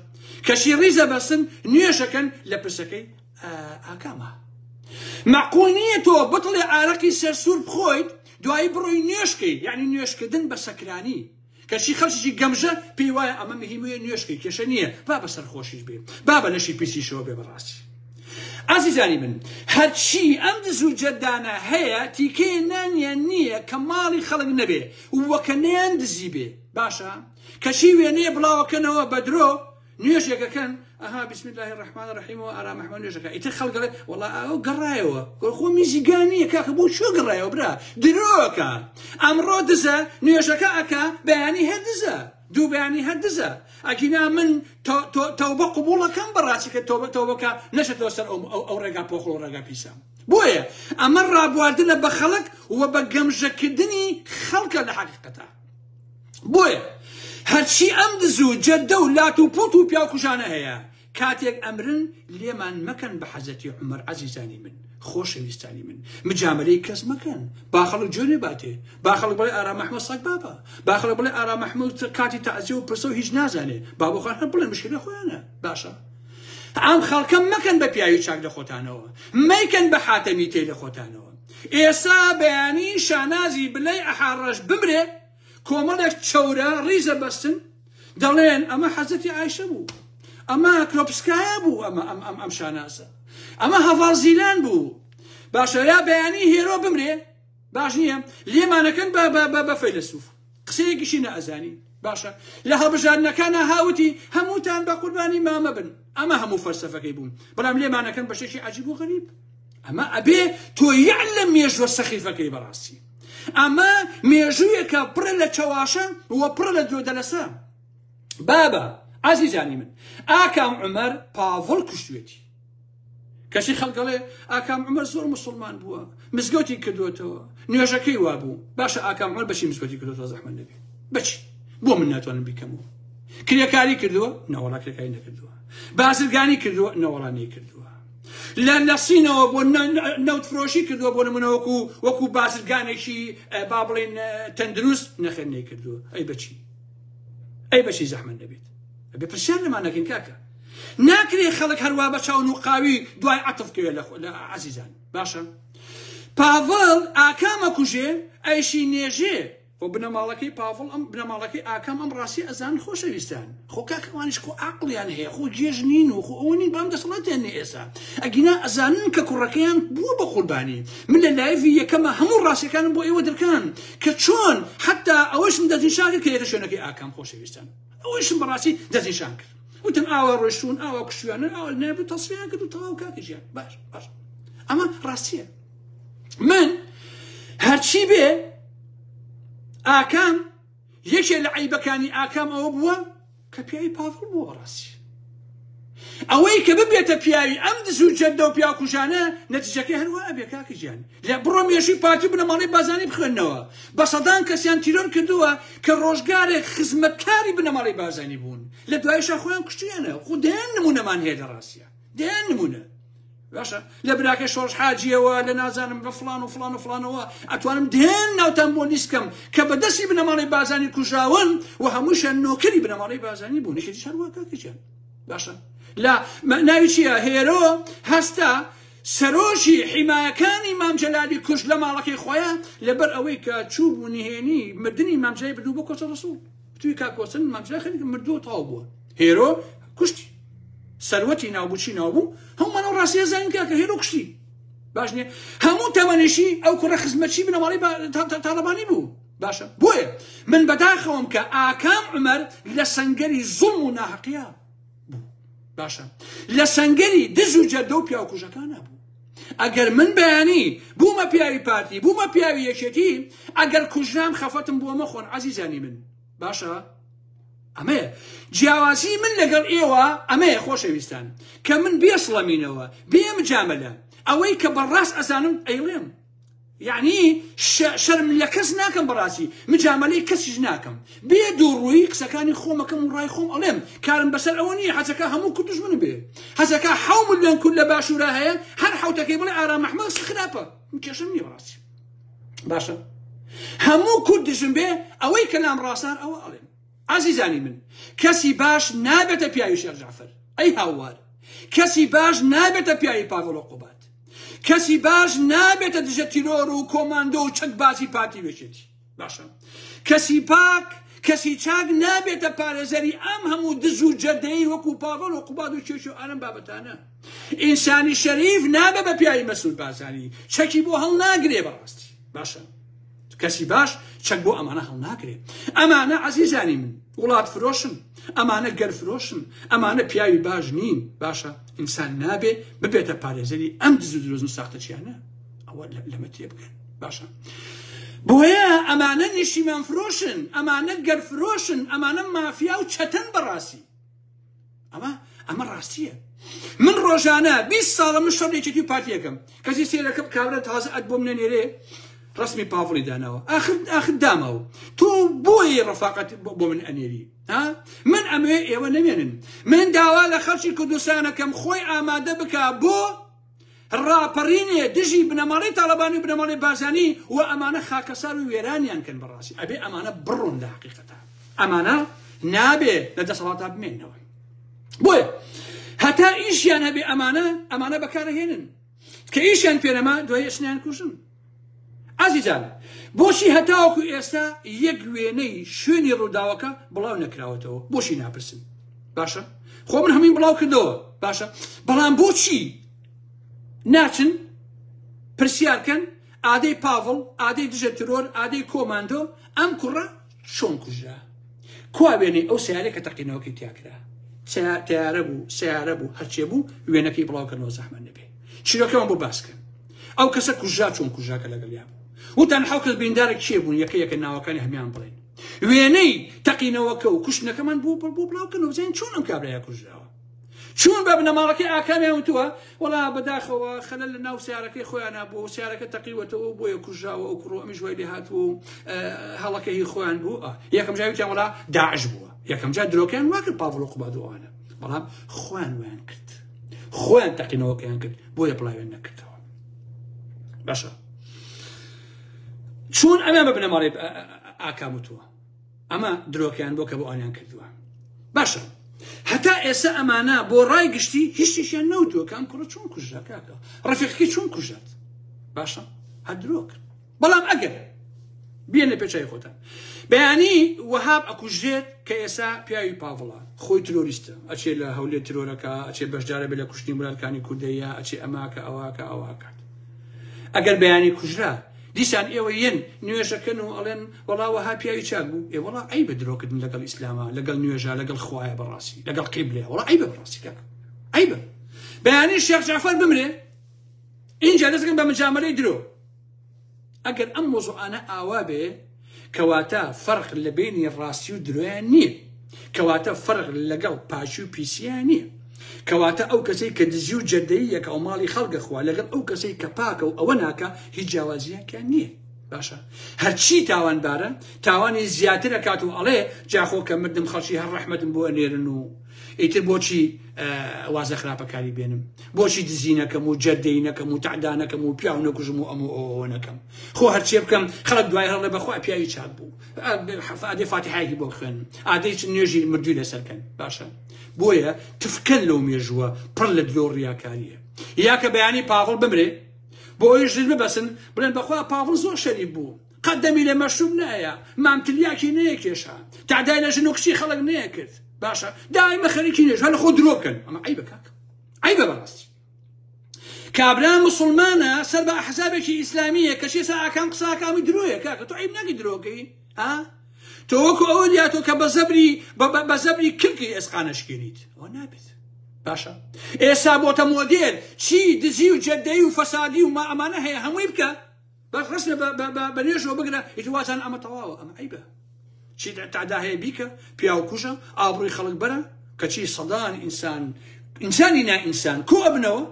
کەشی ڕیزە بەسن نوێژەکەن لە پرسەکەی ئاکامە معقول نییە تۆ بتڵێ ئارەقی سەرسوور بخۆیت دوایی بڕۆی نوێژکەی یعنی نوێژکردن بە سەکرانی کەچی خەڵکێکی گەمژە پێی وایە ئەمە مهیمەیە نوێژکەی کێشە نییە با بە سەرخۆشیش بێ با بە لەشی پیسیشەوە بێ بەڕاستی ئازیزانی من هەرچی ئەم دز و جەدانە هەیە تیکەیە نانیان نییە کە ماڵی خەڵک نەبێ وەکە نەیان دزی بێ باشە کەچی وێنەیە بڵاوەکەنەوە بە درۆ نوێژێک ئەکەن ئەها بسم الله الرحمن الرحیم و ئارام ئەحمەد نوێژەکە ئیتر خەڵک دەڵێ وەڵا ئەو گەڕایەوە خۆ میزی گا نییە کاکە بۆ کوێ گەڕایەوە برا درۆکە ئەمڕۆ دزە نوێژەکە ئەکا بەیانی هەر دزە دوو بەیانی هەر دزە ئەگینا من تەوبە قبوڵەکەم بەڕاستی کە تۆبە تۆبەکە نەشێتەوە سەر ئەو ڕێگا پۆخڵ و ڕێگا پیسە بۆیە ئەمە ڕابواردنە بە خەڵک و بە گەمژەکردنی خەڵکە لە حەقیقەتە بۆیە هەرچی ئەم دز و جەردە و لات و پوت و پیاوکوژانە هەیە کاتێک ئەمرن لێمان مەکەن بە حەزەتی عومەر عەزیزانی من خۆشەویستانی من مجاملەی کەس مەکەن با خەڵک جوێنێ باتێ با خەڵک بڵێ ئارام ئەحمەد سەگ بابە با خەڵک بڵێ ئارام ئەحمەد کاتی تەعزیە و پرسە و هیچ نازانێ با بۆ خۆیان هەر بڵێن مشکلە خۆیانە باشە ئەم خەڵکە مەکەن بە پیاوی چاک لە خۆتانەوە مەیکەن بە حاتەمی تێ لە خۆتانەوە ئێسا بەیانی شانازی بلەی ئەحاڕەش بمرێ کۆمەڵێک چەورە ڕیزە بەستن دەڵێن ئەمە حەزەتی ئایشە بوو ئەمە کرۆپسکایە بوو ئەمە ئەم ئەم ئەم شانازە ئەمە هەڤاڵ زیلان بوو باشە یا بەیانی هێرۆ بمرێ باش نییە لێمانەکەن بە بە بە بە فەیلەسوف قسەیەکیشی نەئەزانی باشە لە هەڵبژاردنەکانە هاوتی هەمووتان بە قوربانی مامە بن ئەمە هەموو فەلسەفەکەی بووم بەڵام لێمانەکەن بەشێکی عجیب و غەریب ئەمە ئەبێ تۆ یەع لە مێژوە سەخیفەکەی بەڕاستی ئەمە مێژوویەکە پڕە لە چەواشە و پڕە لە درۆدەلەسە بابە عزیزانی من ئاکام عمر پاڤڵ کوشتوێتی کەچی خەڵک دەڵێ ئاکام عومەر زۆر مسلمان بووە مزگەوتی کردوێتەوە نوێژەکەی وابوو باشە ئاکام عومەر بەچی مزگەوتی کردوێتەوە زەحمەت نەبێ بەچی بۆ من ناتوانم بیکەمەوە کرێکاری کردووە نەوەڵا کرێکاری نەکردووە بازرگانی کردووە نەوەڵا نەیکردووە لە لەسینەوە بۆ نەوت فرۆشی کردووە بۆ نمونە وەکو وەکو بازرگانێکی با بڵێن تەندروست نەخێر نەیکردووە ئەی بەچی ئەی بەچی زەحمەت نەبێت ئەبێ پرسیار لەمان نەکەین کاکە ناکرێ خەڵک هەروا بە چاو نوقاوی دوای عەتف کەوێ لە عەزیزان باشە پاڤڵ ئاکامە کوژێ ئەیشی نێژێ خۆ بنەماڵەکەی پاڤڵ ئەم بنەماڵەکەی ئاکام ئەم ڕاستی ئەزان خۆشەویستان خۆ کاکەوانیش خۆ عقلیان هەیە خۆ گێژ نین و خۆ ئەوە نین بەم دەسەڵاتیان نیە ئێستا ئەگینا ئەزانن کە کوڕەکەیان بووە بە قوربانی من لە لایڤی یەکەمە هەموو ڕاستیەکانم بۆ ئێوە درکان کە چۆن حتا ئەوەشم دەستنیشان کرد کە یەتە شوێنەکەی ئاکام خۆشەویستان ئەوەیشم بەڕاستی دەستنیشان کرد وتم ئاوا ڕۆیشتون ئاوا کوشتویانن ئاوا نابوو تەسفیان کرد و تەواو کاکە ژیان باش باش ئەمە ڕاستیە من هەرچی بێ ئاکام یەکێ لە عیبەکانی ئاکام ئەوە بووە کە پیاوی پاڤڵ بووە بەڕاستی ئەوەی کە ببێتە پیاوی ئەم دز و جەردە و پیاوکوژانە نەتیجەکەی هەروا ئەبێ کاکە گیان لە بڕۆ مێژووی پارتی و بنەماڵەی بارزانی بخوێنەوە بە سەدان کەسیان تیرۆر کردووە کە ڕۆژگارێک خزمەتکاری بنەماڵەی بارزانی بوون لە دوایشا خۆیان کوشتویانە خۆ دەیان نمونەمان هەیە لە ڕاستیا دەیان نمونە باشە لە براکەی شۆڕش حاجیەوە لە نازانم بە فلان و فلان و فلانەوە ئەتوانم دێن ناوتان بۆ لیست کەم کە بە دەستی بنەماڵەی بارزانی کوژراون و هەمووشیان نۆکەری بنەماڵەی بارزانی بوون یەکێتیش هەروا کاکە گیان باشە لە ناوی چییە هێرۆ هەستا. سەرۆکی حیمایەکانی مام جەلالی کوشت لە ماڵەکەی خۆیان لەبەر ئەوەی کە چوو بوو نهێنی مردنی مام جەلالی بردوو بۆ کۆچە ڕەسوڵ توی کاک کۆچن مام جەلال خەریکە مردووە تەواو بووە هێرۆ کوشتی سەروەتی ناوبوو چی ناوبوو هەموومان ئەو ڕاستیە زانین کاکە هێرۆ کوشتی باش نییە هەموو تەمەنیشی ئەو کوڕە خزمەتچی بنەماڵەی تاڵەبانی بوو باشە بۆیە من بەداخەوەم کە ئاکام عومەر لە سەنگەری زوڵم و ناهەقیە بوو باشە لە سەنگەری دز و جەردە و پیاوکوژەکانە بوو ئەگەر من بەیانی بوومە پیاوی پارتی بوومە پیاوی یەکێتی ئەگەر کوژرام خەفەتم بووە مەخۆن عەزیزانی من باشە ئەمەیە جیاوازی من لەگەڵ ئێوە ئەمەیە خۆشەویستان کە من بێسڵەمینەوە بێ مجاملە ئەوەی کە بەڕاست ئەزانم ئەیڵێم یەعنی شەرم لە کەس ناکەم بەڕاستی مجامەلەی کەسیش ناکەم بێ دووڕوویی قسەکانی خۆمەکەم و ڕای خۆم ئەڵێم کارم بەسەر ئەوە نییە حەزەکە هەموو کورد دوژمنم بێ حەزەکە حەو ملیۆن کورد لە باشوورا هەیە هەر حەوتەکەی بڵێ ئارام ئەحمەد خراپە من کێشەم نییە بەڕاستی باشە هەموو کورد دژم بێ ئەوەی کە لام ڕاستار ئەوە ئەڵێم ئازیزانی من کەسی باش نابێتە پیاوی شێخ جەعفەر ئەی هاوار کەسی باش نابێتە پیاوی پاڤڵ و قوباد کەسی باش نابێتە دژە تیرۆر و کۆماندۆ و چەکبازی پارتی و یەکێتی باشە کەسی پاک کەسی چاک نابێتە پارێزەری ئەم هەموو دز و جەردەیی وەکو پاڤڵ و قوباد و کێش و ئارم بابەتانە ئینسانی شەریف نابێ بە پیاوی مەسعود بارزانی چەکی بۆ هەڵناگرێ بەڕاستی باشە کەسی باش چەک بۆ ئەمانە هەڵناگرێ ئەمانە عەزیزانی من وڵات فرۆشن ئەمانە گەل فرۆشن ئەمانە پیاوی باش نین باشە ئینسان نابێ ببێتە پارێزەری ئەم دز و درۆزن و ساختەچیانە ئەوە لەمە تێبگەن باشە بۆیە ئەمانە نیشتیمان فرۆشن ئەمانە گەل فرۆشن ئەمانە مافیا و چەتەن بەڕاستی ئەمە ئەمە ڕاستیە من ڕۆژانە 20 ساڵە من شەڕ یەکێتی و پارتیەکەم کەسی سێرەکەم کابرا تازە ئەت بۆم نەنێرێ ڕسمی پاڤڵی داناوە ئاخر ئاخر داماوە تۆ بۆیە ڕەفاقەت بۆ من ئەنێری ها من ئەمەوێ ئێوە نەمێنن من داوا لە خەڵکی کوردستانەکەم خۆی ئامادە بکا بۆ ڕاپەڕینێ دژی بنەماڵەی تاڵەبانی و بنەماڵەی بارزانی و ئەمانە خاکەسار و وێرانیان کەن بەڕاستی ئەبێ ئەمانە بڕۆن لە حقیقەتە ئەمانە نابێ لە دەسەڵاتا بمێنەوە بۆیە هەتا ئیشیان هەبێ ئەمانە ئەمانە بەکارهێنن کە ئیشیان پێنەما دوای ئەچنیان کوژن ئازیزان بۆچی هەتاوەکو ئێستا یەک وێنەی شوێنی ڕووداوەکە بڵاو نەکراوەتەوە بۆچی ناپرسن باشە خۆ من هەمووی بڵاو کردەوە باشە بەڵام بۆچی ناچن پرسیارکەن ئادەی پاڤڵ ئادەی دژە ترۆر ئادەی کۆماندۆ ئەم کوڕە چۆن کوژرا کوا وێنەی ئەو سیارە کە تەقینەوەکەی تیاکرا تیارە بوو سیارە بوو هەرچێ بوو وێنەکەی بڵاوکردنەوە زەحمەت نەبێ چیرۆکەمان بۆ باسکەن ئەو کەسە کوژرا چۆن کوژرا کە لەگەڵیا بوو وتان حەو کەس بریندارە کێ بوون یەکە یەکە ناوەکانی هەمیان بڵێن وێنەی تەقینەوەکە و کوشتنەکەمان بۆ بۆ بڵاوکەنەوە بزانین چۆن ئەم کابرایە کوژراوە چون بە بنەماڵەکەی ئاکامیان وتووە وەڵا بەداخەوە خەلەل لە ناو سیارەکەی خۆیانە بوو و سیارەکە تەقیوەتەوە و بۆیە کوژراوە ئەو کوڕ ئەمیش وای لێ هاتووە و هەڵەکە هی خۆیان بوو یەکەم جار وتیان وەڵا داعش بووە یەکەم جار درۆکەیان وا کرد پاڤڵ و قوباد و ئەوانە بەڵام خۆیان وایان کرد خۆیان تەقینەوەکەیان کرد بۆیە بڵاویان نەکردەوە باشە چۆن ئەمە بە بنەماڵەی ئاکام وتووە ئەمە درۆکەیان بۆ کە بۆ ئەوانیان کردووە باشە هەتا ئێستا ئەمانە بۆ ڕای گشتی هیچ شتێکیان نەوتووە کە ئەم کوڕە چۆن کوژرا کاکە ڕەفیقەکەی چۆن کوژرات باشە هەر درۆ کرد بەڵام ئەگەر بێنە پێچای خۆتان بەیانی وەهاب ئەکوژرێت کە ئێسا پیاوی پاڤڵە خۆی ترۆریستە ئەچێ لە هەولێر ترۆرەکە ئەچێ بەشدارە بێ لە کوشتنی مرادکانی کوردەیە ئەچێ ئەماکە ئەوەکە ئەوەکات ئەگەر بەیانی کوژرا دیسان ئێوە یەن نوێژەکەن و ئەڵێن وەڵا وەها پیاوی چاک بوو ئێ وەڵا عەیبە درۆکردن لەگەڵ ئیسلاما لەگەڵ نوێژا لەگەڵ خوایە بەڕاستی لەگەڵ قیبلەیە وەڵا عەیبە بەڕاستی کاک عەیبە بەیانی شێخ جعفەر بمرێ ئینجا دەستکەن بە مجامەلەی درۆ ئەگەر ئەم مۆزوعانە ئاوا بێ کەواتە فەرق لە بینی ڕاستی و درۆیان نییە کەواتە فەرق لەگەڵ پاکی و پیسیان نییە کەواتە ئەو کەسەی کە دزی و جەردەیی یەکە و ماڵی خەڵک ئەخوا لەگەڵ ئەو کەسەی کە پاکە و ئەوە ناکا هیچ جیاوازییەکیان نییە باشە هەرچی تاوانبارە تاوانی زیاتر ئەکات و ئەڵێ جاخۆ کە مردم خەڵکی هەر ڕەحمەتم بۆ ئەنێرن و ئیتر بۆچی واز لە خراپەکاری بێنم بۆچی دزی نەکەم و جەردەی نەکەم و تەعدا نەکەم و پیاو نەکوژم و ئەم و ئەوە نەکەم خۆ هەرچێ بکەم خەڵک دوای هەڵێ بەخوا پیاوی چاک بوو ئادەی فاتیحایەکی بۆ بخوێنن ئادەی نوێژی مردووی لەسەر کەن باشە بۆیە تفکەن لەو مێژووە پڕ لە درۆ ڕیاکاریە. یا کە بەیانی پاڤڵ بمرێ بۆ ئەوی ژن ببەسن بڵێن بەخوا پاڤڵ زۆر شەریف بوو قەت دەمی لە مەشروب نایە مام تلیاکی نەیەکێشا تەعدای لە ژن و کچی خەڵک نەیەکرد باشە دایمە خەریکی نوێژ هەر لە خۆ درۆ بکەن ئەمە عەیبە کاکە عەیبە بەڕاستی کابرا مسلمانە سەر بە ئەحزابێکی ئیسلامیە کەچی سا ئاکام قساکامی درۆیە کاکە تۆ عیب ناکەی درۆکەی ها تۆ وەکو ئەوە دیاتۆ کە بە زەبری بە زەبری کلکی ئێسقانە شکێنیت ئەوە نابێت باشە ئێستا بۆتە مۆدێل چی دزی و جەدەی و فەسادی و ما ئەمانە هەیە هەمووی بکە بەس ڕستە بە نوێژەوە بگرە ئیتر وازان ئەمە تەواوە ئەمە عیبە چی تەعدا هەیە بیکە پیاو کوژە ئابڕووی خەڵک بەرە کەچی سەدان ئینسان ئینسانی نا ئینسان کۆ ئەبنەوە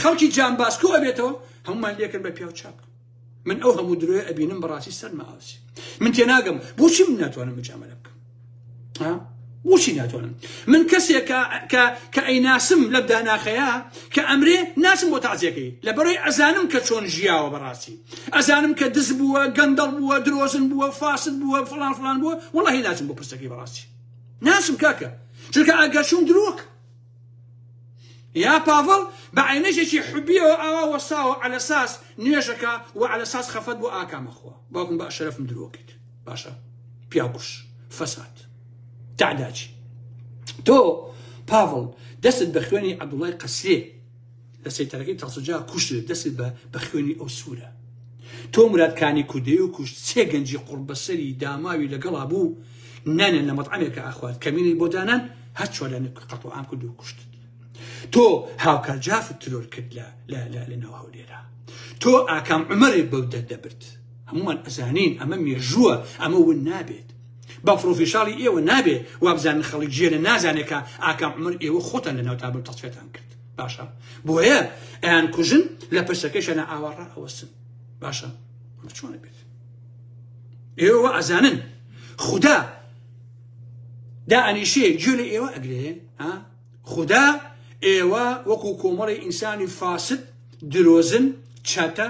خەڵکی جانباز کۆ ئەبێتەوە هەمومان لێکن بە پیاو چاک من ئەو هەموو درۆیە ئەبینم بەڕاستی سەرمە ئاوسی من تێناگەم بۆچی من ناتوانم مجاملە بکەم بۆچی ناتوانم من کەسێک کە کە ئەیناسم لە داناخەیە کە ئەمرێ ناسم بۆ تازیەکەی لە بەرەی ئەزانم کە چۆن ژیاوە بەڕاستی ئەزانم کە دز بووە گەندەڵ بووە درۆزن بووە فاسد بووە فڵان فڵان بووە وەڵی ناچم بۆ پرسەکەی بەڕاستی ناسم کاکە چونکە ئەگەر چوون درۆک یا پاڤڵ بە عینەشێکی حوبیەوە ئاوا وەستاوە عەلەساس نوێژەکە و عەلەساس خەفەت بۆ ئاکامەخوا باوکم بە شەرەفم درۆکەیت باشە پیاوکوش فەساد تەعداچی تۆ پاڤڵ دەستت بە خوێنی عەبدوڵای قەسرێ لە سەیتەرەکەی تەڵسجا کوشت دەستت بە بە خوێنی ئەو سوورە تۆ مراد کانی کوردەی و کوشت سێ گەنجی قوڕبەسەری داماوی لەگەڵا بوو نانیان لە مەطعەمێکە ئەخوارد کەمینی بۆ دانان هەر چۆلەنە قەتڵ عام کرد و کوشتت تۆ هاوکار جافت ترۆر کرد لە لە لە لە ناو هەولێرا تۆ ئاکام عومەرێ بەو دەردەبرد هەمومان ئەزانین ئەمە مێژووە ئەمە ون نابێت بە پرۆفیشاڵی ئێوە نابێ وابزانن خەڵک گێلە نازانێت کە ئاکام عومەر ئێوە خۆتان لە ناو تابل تەسفێتان کرد باشە بۆیە ئەیان کوژن لە پرسەکەشەنە ئاواڕا ئەوەستن باشە ئەمە چۆنە بێت ئێوە ئەزانن خودا دا ئەنیشێ گوێ لە ئێوە ئەگرێ ها خودا ئێوە وەکو کۆمەڵی ئینسانی فاسد درۆزن چەتە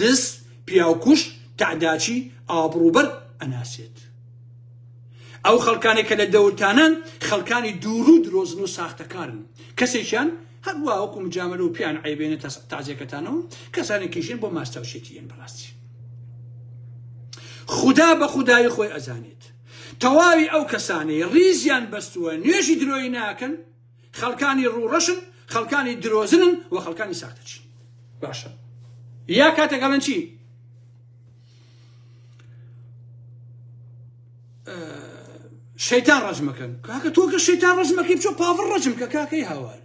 دز پیاوکوش تەعداچی ئابڕوبەر ئەناسێت ئەو خەڵکانێک کە لە دەورتانان خەڵکانی دوور و درۆزن و ساختەکارن کەسێکیان هەروە وەکو مجاملە و پیان عیبێنە تازیەکەتانەوە کەسانێکیشن بۆ ماستاوشێتیان بەڕاستی خودا بە خودایی خۆی ئەزانێت تەواوی ئەو کەسانەی ڕیزیان بەستووە نوێژی درۆیی ناکەن خەڵکانی ڕووڕەشن خەڵکانی درۆزنن و خەڵکانی ساختەچین باشە یا کاتێک ئەڵێن چی شەیتان ڕەجمەکەن کاکە تۆ کە شەیتان ڕەجمەکەی بچۆ پاڤڵ ڕەجم کە کاکەی هاوار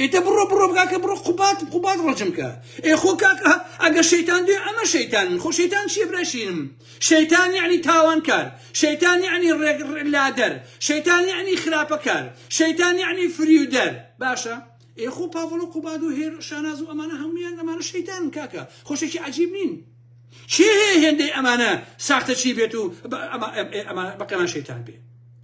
ئێتە بڕۆ بڕۆ کاکە بڕۆ قوبات قوبات ڕەجم کە ئێ خۆ کاکە ئەگە شەیتان دوێ ئەمە شەیتانن خۆ شەیتان چییە براشینم شەیتان یعنی تاوانکار شەیتان یعنی ڕێک لادەر شەیتان یعنی خراپەکار شەیتان یعنی فریودەر باشە ئێ خۆ پاڤڵ و قوباد و هێر شاناز و ئەمانە هەمویان ئەمانە شەیتانن کاکە خۆشێکی عجیب نین چی هەیە هێندەی ئەمانە ساختە چی بێت و بەقەمان شەیتان بێ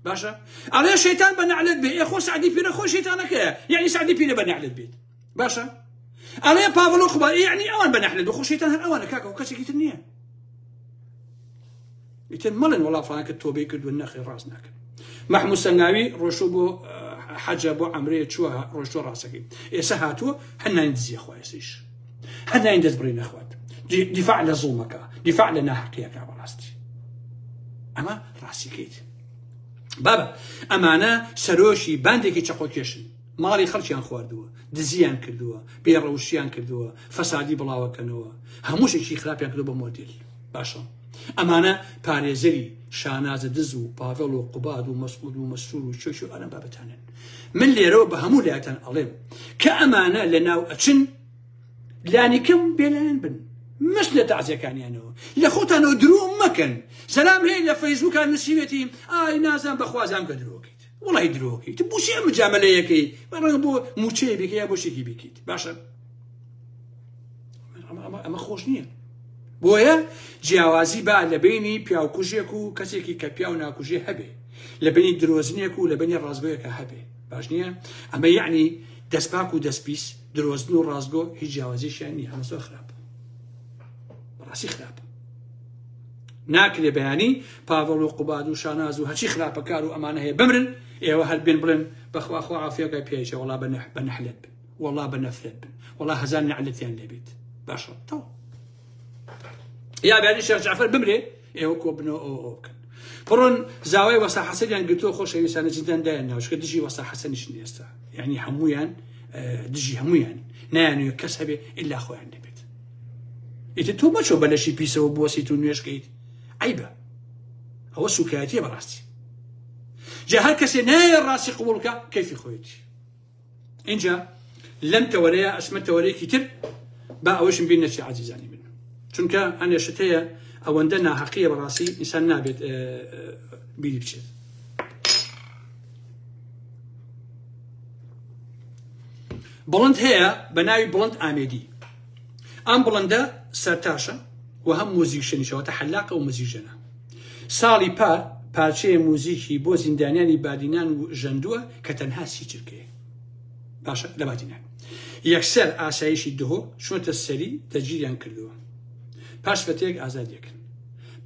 باشە ئەڵێ شەیتان بە نەعلەت بێ ئێ خۆ سعدی پیرە خۆ شەیتانەکەیە یعنی سعدی پیرە بە نەعلەت بێت باشە ئەڵێ پاڤڵ و قوباد یعنی ئەوان بە نەعلەت بێ خۆ شەیتان هەر ئەوانە کاکە و کەسێکی تر نییە ئیتر مەڵێن وەڵا فڵانکە تۆبەی کردووە نەخێ ڕاست ناکەن مەحموود سەنگاوی ڕۆشتوو بۆ حەجە بۆ عەمرەیە چووە ڕۆشتووە ڕاستەکەی ئێستا هاتووە هەر نانی دزیە خوا ئێسەیش هەر نانی دەست بڕی نەخوات دیفاع لە زوڵمەکە دیفاع لە ناحەقیەکە بەڕاستی ئەمە ڕاستیکەیت بابە ئەمانە سەرۆشی باندێکی چەقۆکێشن ماڵی خەڵکیان خواردووە دزیان کردووە بێڕەوشیان کردووە فەسادی بڵاوەکەنەوە هەموو شتێکی خراپیان کردووە بە مۆدێل باشە ئەمانە پارێزەری شانازە دز و پاڤڵ و قوباد و مەسعود و مەسرور و چۆش و ئەلەم بابەتانن من لێرەوە بە هەموو لایەتان ئەڵێم کە ئەمانە لە ناو ئەچن لانیکەم بێلایەن بن مەش لە تەعزیەکانیانەوە لە خۆتانەوە درۆ مەکەن سەلام هەیە لە فەیسبوکان نووسیوێتی ئای نازان بەخوازام کە درۆکەیت وڵی درۆکەیت بۆچی ئەم مجاملەیەکەی ڕەنگە بۆ موچەیە بیکە یا بۆ شتێکی بیکەیت باشە ئەمە خۆش نییە بۆیە جیاوازی با لە بینی پیاوکوژێک و کەسێکی کە پیاو ناکوژێ هەبێ لە بینی درۆزنێک و لە بینی ڕاستگۆیەکە هەبێ باش نییە ئەمە یعنی دەستپاک و دەستپیس درۆزن و ڕاستگۆ هیچ جیاوازیشیان نییە ئەمە زۆر خراپ ڕاستی خراپ ناکرێ بەیانی پاڤڵ و قوباد و شاناز و هەرچی خراپەکار و ئەمانە هەیە بمرن ئێوە هەر بێن بڵێن بەخوا خوا عافیەکە پێیچە وڵا بە نەحلەت بن. وەڵا بە نەفرەت بن وەڵا هەزار نەعلەتیان لێبێت باشە تەواو یا بەیانی شێخ جعفر بمرێ ئێوە کۆ بنەوە ئەوە ئەوە بکەن بڕۆن زاوای وەسا حەسەنیان گرتووە خۆشەویستانە زیندان دایان ناوچکە دژی وەسا حەسەنیش ئێستا یعنی هەمویان دژی هەمویان نایانوێ کەس هەبێ ئللا خۆیان نەبێت ئیتر تۆ مەچۆ بە لەشی پیسەوە بوەسیت و نوێشکەیت عیبە ئەوە سوکایەتیە بەڕاستی جا هەر کەسێ نایە ڕاستی قبوڵکە کەیفی خۆیەتی اینجا لەم تەوەرەیە ئەچمە تەوەرێکی تر با ئەوەشم بیر نەچێ عزیزانی من چونکە هەنێ شت هەیە ئەوەندە ناحەقیە بەڕاستی ئینسان نابێت بیری بچێت بڵند هەیە بە ناوی بڵند ئامێدی ئەم بڵندە سەرتاشە و هەم موزیکشنیشەوە تە حەلاقە و موزیکژەنە ساڵی پار پارچەیە موزیکی بۆ زیندانیانی بادینان و ژەندووە کە تەنها سی چرکەیە باشە لە بادینان یەکسەر ئاسایشی دهۆک چۆتە سەری دەگیریان کردووە پاش فتەیەک ئازادیەکەن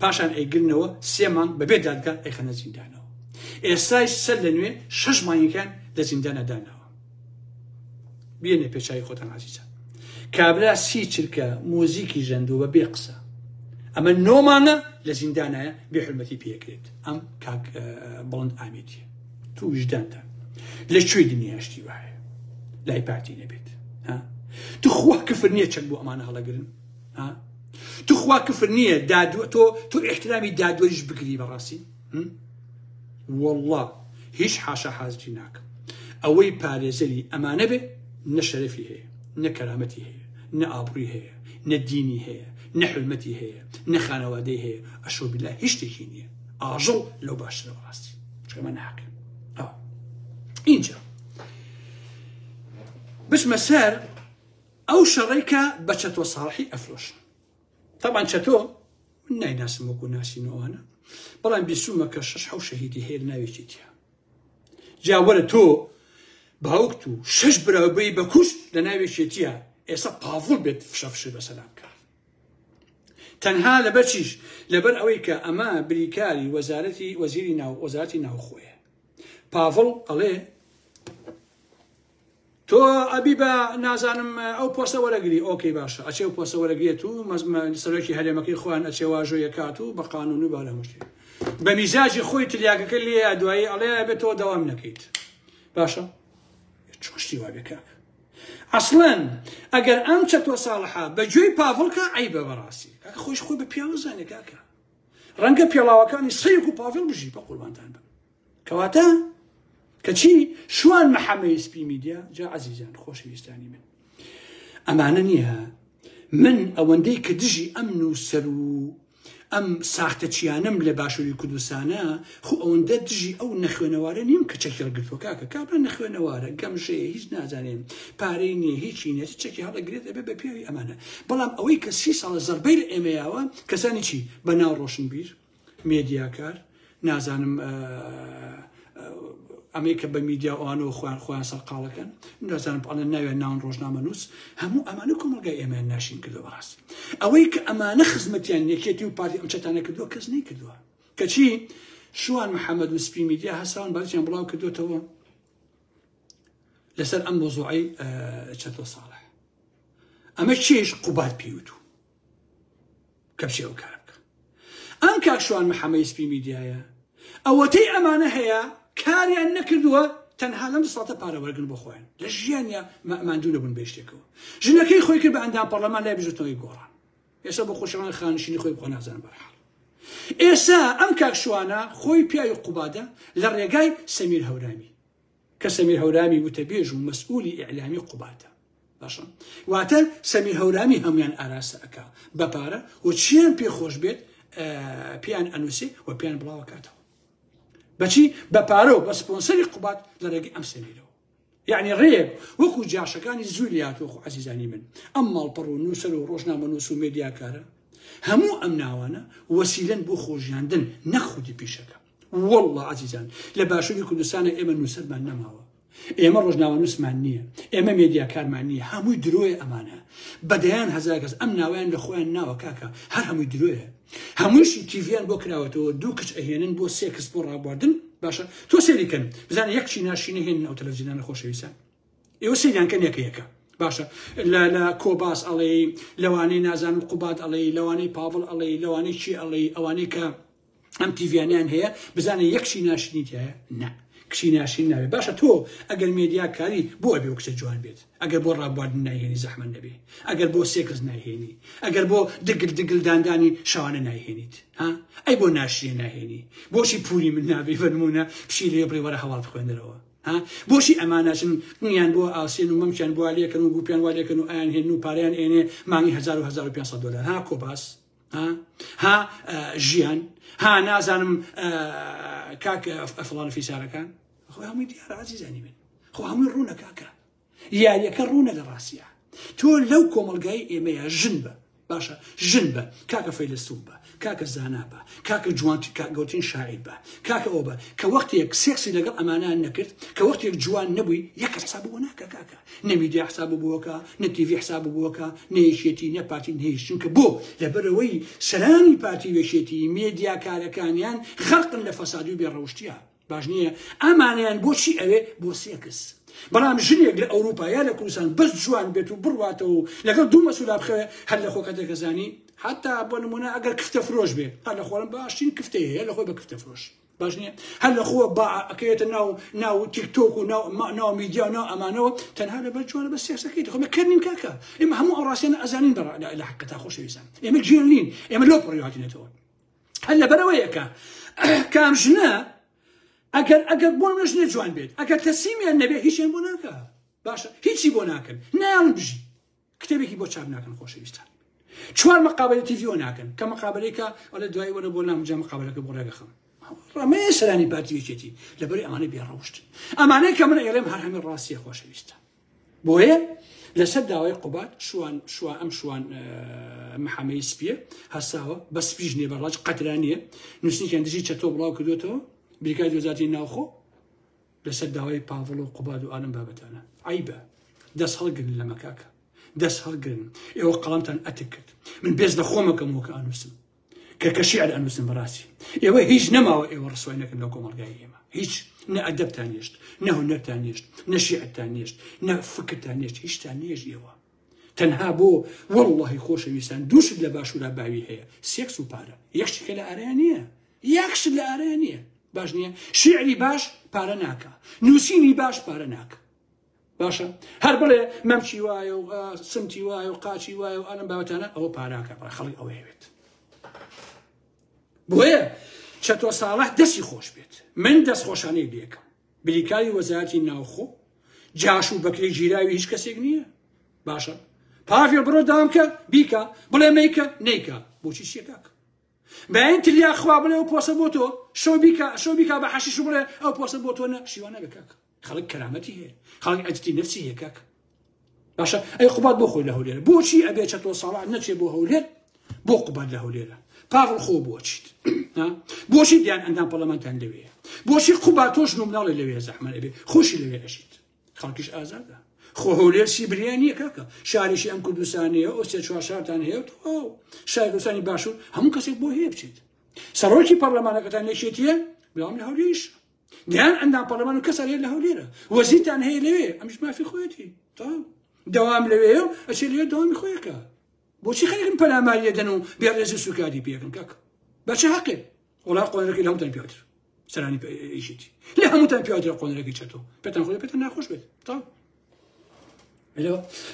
پاشان ئەیگرنەوە سێ مانگ بەبێ دادگا ئەیخەنە زیندانەوە ئێستایش سەر لە نوێ شەش مانگەکان لە زیندانە داناوە بێنە پێچوی خۆتان عزیزان کابرا سی چرکە مۆزیکی ژەندوو بە بێ قسە ئەمە نۆ مانگە لە زیندانایە بێ حرمەتی پێکرێت ئەم کاک بڵند ئامێتیە تو ویژدانتان لە کوێی دنیا شتی وایە لای پارتی نەبێت ها تخوا کفر نییە چەک بۆ ئەمانە هەڵەگرن ها تخوا کفر نییە دادوە تۆ تۆ احترامی دادوەریش بگری بەڕاستی والله هیچ حاشا حازری ناکەم ئەوەی پارێزەری ئەمانە بێ نە شەرەفی هەیە نە کەرامەتی هەیە نە ئابڕوی هەیە نە دینی هەیە نە حرمەتی هەیە نە خانەوادەی هەیە ئەشۆ بیلا هیچ شتێکی نییە ئاژەڵ لەو باشترە بەڕاستی چونکە ناحەقە ئینجا بچمە سەر ئەو شەڕەی کە بە چەتۆ ساڵحی ئەفرۆشن تەبان چەتۆ من نایناسم وەکو ناسین ئەوانە بەڵام بیسومە کە شەش حەو شەهیدی هەیە لە ناوێکی تیا جا وەرە تۆ باوکت و شەش براوبەی بەکوشت لە ناوێکێتیە ئێستا پاڤڵ بێت فشە فشە بەسەلام کە تەنها لەبەر چیش لەبەر ئەوەی کە ئەمە بریکاری وەزارەتی وەزیری ناو وەزارەتی ناوخۆیە پاڤڵ ئەڵێ تۆ ئەبی بە نازانم ئەو پۆستە وەرەگری ئۆکەی باشە ئەچێ و پۆستە وەرەگرێت و سەرۆکی هەرێمەکەی خۆیان ئەچێ واژۆ یەکات و بە قانون و بارە مشتی بە میزاجی خۆی تلیاکەکە لێ دوایی ئەڵێ ئەبێت تۆ دەوام نەکەیت باشە چۆن شتی وابێ کاک ئەسڵەن ئەگەر ئەم چەتۆ ساڵحە بە گوێی پاڤڵکە عەیبە بەڕاستی کاکە خۆش خۆی بە پیاوە زانێ کاکە ڕەنگە پێڵاوەکانی سەیەک و پاڤڵ بژی بە قوربانتان بم کەواتە کەچی شوان محەمەی سپی میدیا جا عەزیزان خۆشەویستانی من ئەمانە نییە من ئەوەندەی کە دژی ئەم نووسەر و ئەم ساختەچیانەم لە باشووری کوردستانە خۆ ئەوەندە دژی ئەو نەخوێنەوارە نیم کە چەکی هەڵگرتووە کاکە کابرا نەخوێنەوارە گەمژەیە هیچ نازانێ پارەی نییە هیچی نییە چەکی هەڵەگرێت ئەبێ بە پیاوی ئەمانە بەڵام ئەوەی کە سی ساڵە زەربەی لە ئێمەیاوە کەسانی چی بە ناو ڕۆشنبیر مێدیاکار نازانم ئەمەی کە بە میدیا ئەوانەوە خۆیان خۆیان سەرقاڵەکەن نازانم ئەڵێن ناویان ناون ڕۆژنامەنووس هەموو ئەمانە کۆمەڵگای ئێمەیان ناشین کردو بەڕاستی ئەوەی کە ئەمانە خزمەتیان یەکێتی و پارتی ئەم چەتانە کردووە کەس نەیکردووە کەچی شوان محەممەد و سپی میدیا هەساون بەرچیان بڵاو کردوێتەوە لەسەر ئەم مۆزوعی چەتۆ ساڵح ئەمە چێش قوباد پێوتوو کە بچێ ئەو کارە بکە ئەم کاک شوان محەمەی سپی میدیایە ئەوەتەی ئەمانە هەیە کاریان نەکردووە تەنها لەم دەسەڵاتە پارە وەرگن بۆ خۆیان لە ژیانیا ماندوو نەبوون بە شتێکەوە ژنەکەی خۆی کرد بە ئەندام پەرلەمان لای بزوتنەوەی گۆڕان ئێستا بۆ خۆشەوان خانشینی خۆی بخۆ نازانم بەرحاڵ ئێستا ئەم کاک شوانە خۆی پیاوی قوبادە لە ڕێگای سەمیر هەورامی کە سەمیر هەورامی وتەبێژ و مەسئولی ئیعلامی قوبادە باشە واتە سەمیر هەورامی هەمویان ئاراستە ئەکا بە پارە و چیان پێ خۆش بێت پێیان ئەنووسێ و پێیان بڵاوەکاتەوە بەچی بە پارە و بە سپۆنسەری قوباد لە ڕێگەی ئەم سەمیرەوە یعنی ڕێک وەکو جاشەکانی زوو لاتۆ خۆ عزیزانی من ئەم ماڵپەڕ و نووسەر و ڕۆژنامە نووس و مێدیاکارە هەموو ئەم ناوانە وەسیلەن بۆ خۆژیاندن نەک خودی پیشەکە واللە عەزیزان لە باشوری کوردستانە ئێمە نووسەرمان نەماوە ئێمە ڕۆژنامەنووسمان نییە ئێمە مێدیاکارمان نییە هەمووی درۆیە ئەمانە بەدەیان هەزار کەس ئەم ناویان لە خۆیان ناوە کاکە هەر هەمووی درۆیە هەمووشی تیڤیان بۆ کراوەتەوە دوو کچ ئەهێنن بۆ سێکس بۆ ڕابواردن باشە تۆ سێریکەن بزانە یەک چی ناشینە هێنن ئەو تەلەڤزیۆنانە خۆشەویستان. ئێوە سەیریان کەن یەکە یەکە باشە لە لە کۆباس ئەڵێی لەوانەی نازانم قوباد ئەڵێی لەوانەی پاڤڵ ئەڵێی لەوانەی چی ئەڵێی ئەوانەی کە ئەم تیڤیانیان هەیە بزانە یەک کچی ناشرینی تایە نا کچی ناشرین ناوێ باشە تۆ ئەگەر مێدیا کاری بۆ ئەبێ و کچە جوان بێت ئەگەر بۆ ڕابواردن نایهێنی زەحمەت نەبێ ئەگەر بۆ سێکس نایهێنی ئەگەر بۆ دگل دگل داندانی شەوانە نایهێنیت ها ئەی بۆ ناشرینە ناهێنی بۆچی پوری من نابێ بە نمونە پشیلەیە بڵێ وەرە هەواڵ بخوێنەرەوە ها بۆچی ئەمانە چن قنیان بۆ ئاسێن و مەمکیان بۆ لێکەن و گوپیان وا لێکەن و ئایان هێن و پارەیان ئێنێ مانگی 1000 و 1500 دلار ها کۆباس ها ها ژیان ها نازانم کاک فڵان فیسارەکان خۆ هەمووی دیارە عزیزانی من خۆ هەمووی ڕوونە کاکە یاریەکە ڕوونە لە ڕاستیا تۆ لەو کۆمەڵگای ئێمەیە ژن بە باشە ژن بە کاکە فەیلەسوف بە کاکە زانا بە کاکە جوان گەوتین شاعیر بە کاکە ئەو بە کە وەختێک سێکسی لەگەڵ ئەمانان نەکرد کە وەختێک جوان نەبووی یەک کەس حساب بۆ ناکە کاکە نە میدیا حساب بۆکە نە تیڤی حساب بۆکە نە یەکێتی نە پارتی نە هیچ چونکە بۆ لەبەرەوەی سەرانی پارتی و یەکێتی مێدیاکارەکانیان خەرقن لە فەسادی و بێڕەوشتیە باش نییە ئەمانیان بۆچی ئەوێ بۆ سێکس بەڵام ژنێک لە ئەوروپا یا لە کوردستان بەس جوان بێت و بڕواتەوە و لەگەڵ دوو مەسولا بخەوێ هەر لە خۆ کەتێکەزانی حتا بۆ نمونە ئەگەر کفتە فرۆش بێ هەر لە خۆرم باشترین کفتەیە هەیە لە خۆی بە کفتە فرۆش باش نییە هەر لە خۆ با ئەکەوێتە ناو ناو تیک تۆک و ناو ناو میدیا و ناو ئەمانەوە تەنها لەبەر جوانە بە سێکسەکەی خۆ کەر نین کاکە ئێمە هەموو ئەو ڕاستیانە ئەزانین بە لە حەقیقەتا خۆشەویستان ئێمە گێل نین ئێمە لۆ پڕی هاتینەتەوە هەر لەبەرەوەیە کە کام ژنە ئەگەر ئەگەر بۆ منە ژنە جوان بێت ئەگەر تەسلیمیان نەبێت هیچیان بۆ ناکە باشە هیچی بۆ ناکەن نایان بژی کتێبێکی بۆ چاپ ناکەن خۆشەویستان چوار مقابلە تیڤیۆ ناکەن کە مقابلەیەکە ئەڵێ دوای وەرە بۆ لام جا مقابلەکە بۆ ڕێگەخەم ڕەمەیە سەرانی پارتی یەکێتی لەبەری ئەمانە بێڕەوشت ئەمانەی کە من ئێڵێم هەر هەمە ڕاستیە خۆشەویستە بۆیە لەسەر داوای قوباد شوان شوان ئەم شوان محەمەی سپیە هەساوە بە سپیش نییە بە ڕاج قەترانیە نووسنیان دژی چەتۆ بڵاو کردوێتەوە بریکاری وەزارەتی ناوخۆ لەسەر داوای پاڤڵ و قوباد و ئالم بابەتانە عیبە دەست هەڵگرن لە مەکاکە دەست هەڵگرن ئێوە قەڵەمتان ئەتک کرد من بێز لە خۆمەکەم وەکە ئەنووسم کە کە شیعر ئەنووسم بەڕاستی ئێوە هیچ نەماوە ئێوە ڕسوای نەکەن لەو کۆمەڵگای ئێمە هیچ نە ئەدەبتان نێشت نە هونەرتان نێشت نە شیعرتان نێشت نە فکرتان نێشت هیچتان نێشت ئێوە تەنها بۆ واللهی خۆشەویستان دووشت لە باشوورا باوی هەیە سێکس و پارە یەک شتێکە لە ئاریا نییە یەک شت لە ئاریا نییە باش نییە شیعری باش پارە ناکە نووسینی باش پارە ناکە باشە هەر بڵێ مەمکی وایە و سمتی وایە و قاچی وایە و ئەلم بابەتانە ئەوە پاراکە بەڵێ خەڵک ئەوە هەوێت بۆیە چەتۆ ساڵح دەستی خۆش بێت من دەست خۆشانەی لێکم بریکاری وەزارەتی ناوخۆ جاش و بەکری گیراوی هیچ کەسێک نییە باشە پاڤێ بڕۆ دامکە بیکە بڵێ مەیکە نیکە بۆچی چیەکاک بەین تریا خوا بڵێ ئەو پۆسە بۆ تۆ شەو بیکە شەو بیکا بە حەشیش و بڵێ ئەو پۆسە بۆ تۆ نە شیوانە بێ کاک خەڵک کەرامەتی هەیە خەڵک عزتی نفسی هەیە کاک باشە ئەی قوباد بۆ خۆی لە هەولێر بۆچی ئەبێ چەتۆ ساڵح نەچێ بۆ هەولێر بۆ قوباد لە هەولێرە پاڤڵ خۆ بۆچیت بۆچی دیان ئەندام پەرلەمانتان لەوێ بۆچی قوباد تۆش و مناڵی لەوێ زەحمەت ئەبێ خۆشی لەوێ ئەژیت خەڵکیش ئازادە خۆ هەولێر سیبریا نییە کاکە شارێکی ئەم کوردستانەیە ئەو سێ چوار شارتان هەیە تەواو شاری کوردستانی باشوور هەموو کەسێک بۆ هەیە بچێت سەرۆکی پەرلەمانەکەتان یەکێتیە بەڵام لە هەولێریش دیان ئەندام پەرلەمان و کەس هەیە لە هەولێرە وەزیرتان هەیە لەوێ ئەمیش مافی خۆیەتی تەواو دەوام لەوێ و ئەچێ لەوێ دەوامی خۆیەکە بۆچی خەریکن پەلاماریە دەن و بێڕێزی و سوکاری پێکن کاک بە چه حەقێ وڵا قۆنەرەکەی لە هەمووتان پیاوتر سەرانی یەکێتی لە هەمووتان پیاوتر قۆنەرەکەی چەتۆ پێتان خۆش پێتان ناخۆش بێت تەواو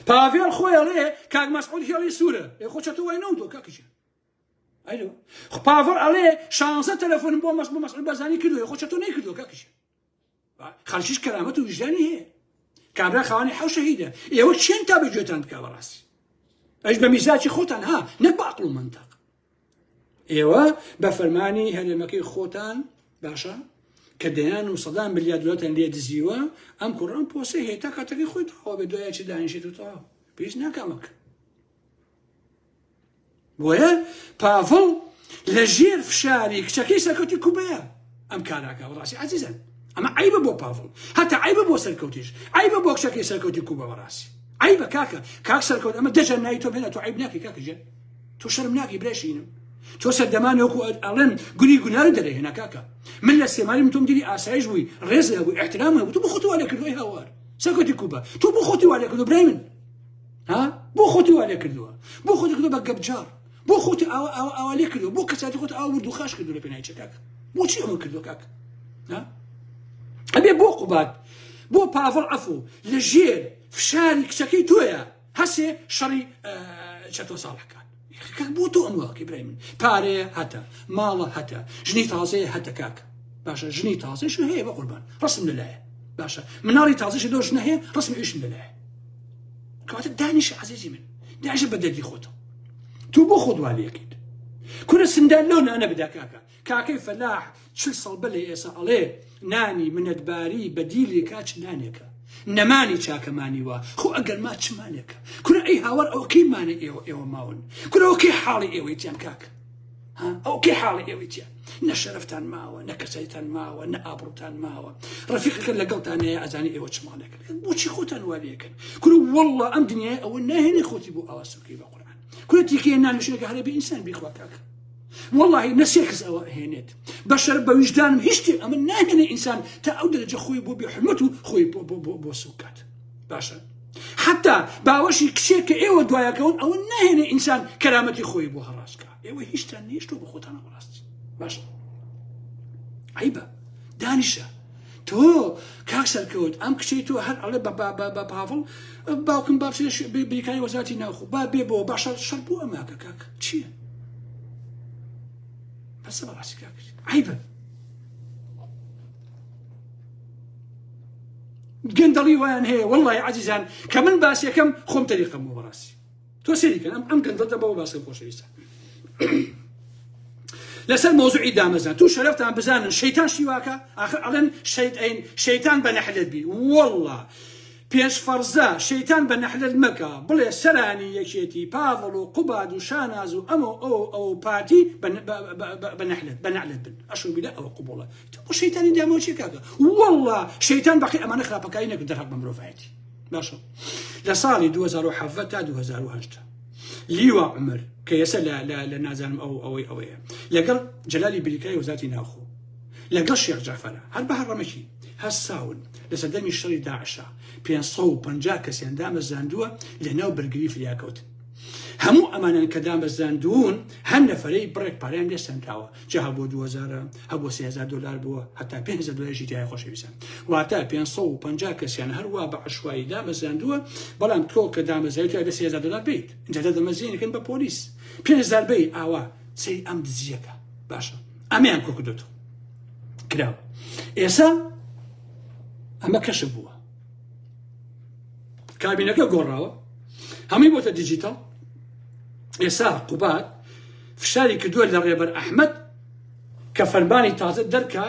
پاڤێڵ خۆی ئەڵێ کاک مەسعود هێڵی سوورە ئێ خۆ چەتۆ وای نەوتووە کاکیشە ئەلو خۆ پاڤڵ ئەڵێ شانزە تەلەفۆنم بۆ مەس بۆ مەسعود بارزانی کردووە خۆ چەتۆ نەیکردووە کاکیشە خەڵکیش کەرامەت و ویژدانی هەیە کابرا خاوەنی حەو شەهیدە ئێوە چێن تا بە گوێتان بکا بەڕاستی ئەش بە میزاجی خۆتان ها نەک بە عەقڵ و مەنتەق ئێوە بە فەرمانی هەرێمەکەی خۆتان باشە کە دەیان و سەدان ملیار دۆلارتان لێ دزیوە ئەم کوڕان پۆسە هەیە تا کاتەکەی خۆی تەواو بێت دوای چی دانیشێت و تەواو پێویست ناکامەک بۆیە پاڤڵ لە ژێر فشاری کچەکەی سەرکەوتی کوبەیە ئەم کاراکە بەڕاستی عزیزان ئەمە عیبە بۆ پاڤڵ هەتا عیبە بۆ سەرکەوتیش عیبە بۆ کچەکەی سەرکەوتی کوبە بەڕاستی عیبە کاکە کاک سەرکەوت ئەمە دەجە ناوی تۆ بێنە تۆ عیب ناکەی کاکە ژێر تۆ شەرم ناکەی براشینم تۆ سەردەمان وەکو ئەڵێن گوری گونار دەرهێنا کاکە من لە سێمانی من تۆم دیری ئاسایش بووی ڕێز هەبوو احترام هەبوو تۆ بخۆت وا لێ کردووی هاوار. سەرکەوتی کوبە تۆ بۆ خۆتی وا لێکردووە برای من ها بۆ خۆتی وا لێکردووە بۆ خۆتی کردووە بە گەبجاڕ بۆ خۆتی ئاوا ئاوا ئاوا لێ کردووە بۆ کەساتی خۆت ئاوا ورد و خاش کردووە لە پێناوی چە کاک بۆچی ئەمە کردووە کاک ها ئەبێ بۆ قوباد بۆ پاڤڵ عەفو لە ژێر فشاری کچەکەی تۆیە هەسێ شەڕی چەتۆ ساڵحکات کاک بۆ تۆ ئەم واکەی برای من پارەیە هەتە ماڵە هەتە ژنی تازەیە هەتە کاک باشە ژنی تازەش هەیە بە قوربان ڕسم لەلایە باشە مناڵی تازەش لەو ژنە هەیە ڕسمی ئیشم لەلایە کەواتە دانیشە عەزیزی من دانیشە بە دەردی خۆتەوە تۆ بۆ خۆت وا لێکەیت کورە سندان لەو نانە بدا کاکە کاکەی فەلاح چل ساڵ بەر لە ئێسا ئەڵێ نانی منەتباری بەدیلێکا چ نانێکە نەمانی چاکەمانی وا خۆ ئەگەر ما چ مانێکە کورە ئەی هاوار ئەو کەی مانە ئێوە ئێوە ماون کورە ئەو کەی حاڵی ئێوەی تیان کاک ها ئەو کەی حاڵی ئێوەی تیان نە شەرەفتان ماوە نە کەسایتان ماوە نە ئابڕوتان ماوە ڕەفیقەکە لەگەڵتان هەیە ئەزانی ئێوە چ ماڵێکن بۆچی خۆتان وا لێکەن کورە والله ئەم دنیای ئەوە ناهێنێ خۆتی بۆ ئاوا سوکەی بە قورئان کورە تیکەیە نان لە شوێنێکە هەرێ بێ ئینسان بیخوا کاک وەڵاهی نە سێکس ئەوە ئەهێنێت بەشەر بە ویژدانم هیچ شتێک ئەمە ناهێنێ ئینسان تا ئەو دەرەجە خۆی بۆ بێ حرمەت و خۆی بۆ بۆ بۆ بۆ سوکات باشە حتا باوەشی کچێک کە ئێوە دوایەکەون ئەوە ناهێنێ ئینسان کەرامەتی خۆی بۆ هەڕاستکە ئێوە هیچتان نیشتۆ بە خۆتانە بەڕاستی باشە عیبە دانیشە تۆ کاک سەرکەوت ئەم کچەی تۆ هەر ئەڵێ بە بە پاڤڵ باوکم با بچێ بریکاری وەزارەتی ناوخۆ با بێ بۆ باشە شەڕ بۆ ئەماکە کاک چییە بەسە بەڕاستی کاک عیبە گەندەڵی وایان هەیە وەڵی عزیزان کە من باسیەکەم خۆم تەریقەم بۆ بەڕاستی تۆ سەیری کەن ئەم گەندەڵتە بەوە باسکە خۆشەویستە لەسەر مۆزوعی دامەزان تو شەرەفتان بزانن شەیتان شیواکە ئاخر ئەڵێن شەیتین شەیتان بە نەحلەت بی واللە پێش فەرزە شەیتان بە نەحلەت مەکە بڵێ سەرانی یەکێتی پاڤڵ و قوباد و شاناز و ئەمە ئەو ئەو پارتی بە نەحلەت بە نەعلەت بن ئەشو بیلا ئەوە قبوڵە تۆ بۆ شەیتانی دامەوە چیە کاکە واللە شەیتان بەقی ئەمانە خراپەکاری نەکرد دەرهەق بە مرۆڤایەتی باشە لە ساڵی 2017 تا 2018 لیوا عمر کە ئێستا لە نازانم ئەو ئەوەی ئەوەیە لەگەڵ جەلالی بریکای وەزارەتی ناوخۆ لەگەڵ شێخ جعفەرە هەر بە هەڕەمەکی هەستاون لە سەردەمی شەڕی داعشا 550 کەسیان دامەزراندووە لەناو بەرگری فریاکەوتن هەموو ئەمانەن کە دامەزراندوون هەر نەفەرەی بڕێک پارەیان لێ سەندراوە جا هەبووە 2000 هەبووە 3000 دلار بووە هەتا 5000 دلاریشی تیایە خۆشەویستان واتە 550 کەسیان هەروا بە عەشوایی دامەزراندووە بەڵام تۆ کە دامەزراوی تۆ ئەبێ 3000 دلار بیت اینجا دەمەزرێنەکەن بە پۆلیس 5000 بی ئاوا سەیری ئەم دزیەکە باشە ئەمەیان کۆ کردۆتەوە کراوە ئێسا ئەمە کەشف بووە کابینەکە گۆڕاوە هەمووی بۆتە دیجیتاڵ ئێسا قوباد فشاری کردووە لە ڕێبەر ئەحمەد کە فەرمانی تازە دەرکا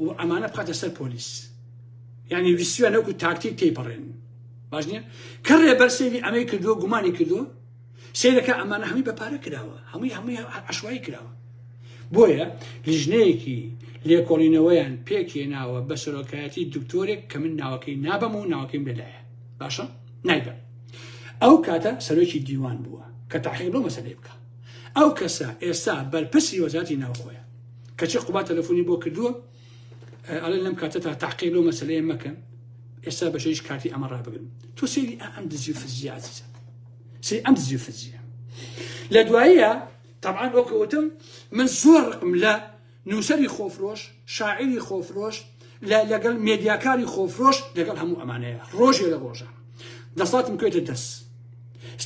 و ئەمانە بخاتە سەر پۆلیس یعنی ویستویان وەکو تاکتیک تێیپەڕێن باش نییە کە ڕێبەر سەیری ئەمەی کردووە گومانی کردووە سەیرەکە ئەمانە هەمووی بە پارە کراوە هەمووی هەمووی عشوایی کراوە بۆیە لیژنەیەکی لێکۆڵینەوەیان پێکهێناوە بە سەرۆکایەتی دکتۆرێک کە من ناوەکەی نابەم و ناوەکەیم لەلایە باشە نایبەم ئەو کاتە سەرۆکی دیوان بووە کە تاحقیق لەو مەسەلەی بکە ئەو کەسە ئێستا بەرپرسی وەزارەتی ناوخۆیە کەچی قوبا تەلەفۆنی بۆ کردووە ئەڵێن لەم کاتە تا تاقیق لەو مەسەلەیە مەکەن ئێستا بەشەیش کاتی ئەمە ڕابگرن تۆ سەیری ئەم دزی و فزیە عزیزە سەیری ئەم دزی و فزیە لە دواییە طبعا وەک وتم من زۆر ڕقم لە نووسەری خۆفرۆش شاعیری خۆفرۆش لەگەڵ مێدیاکاری خۆفرۆش لەگەڵ هەموو ئەمانەیە ڕۆژێ لە ڕۆژان دەسەڵاتم کوێتە دەست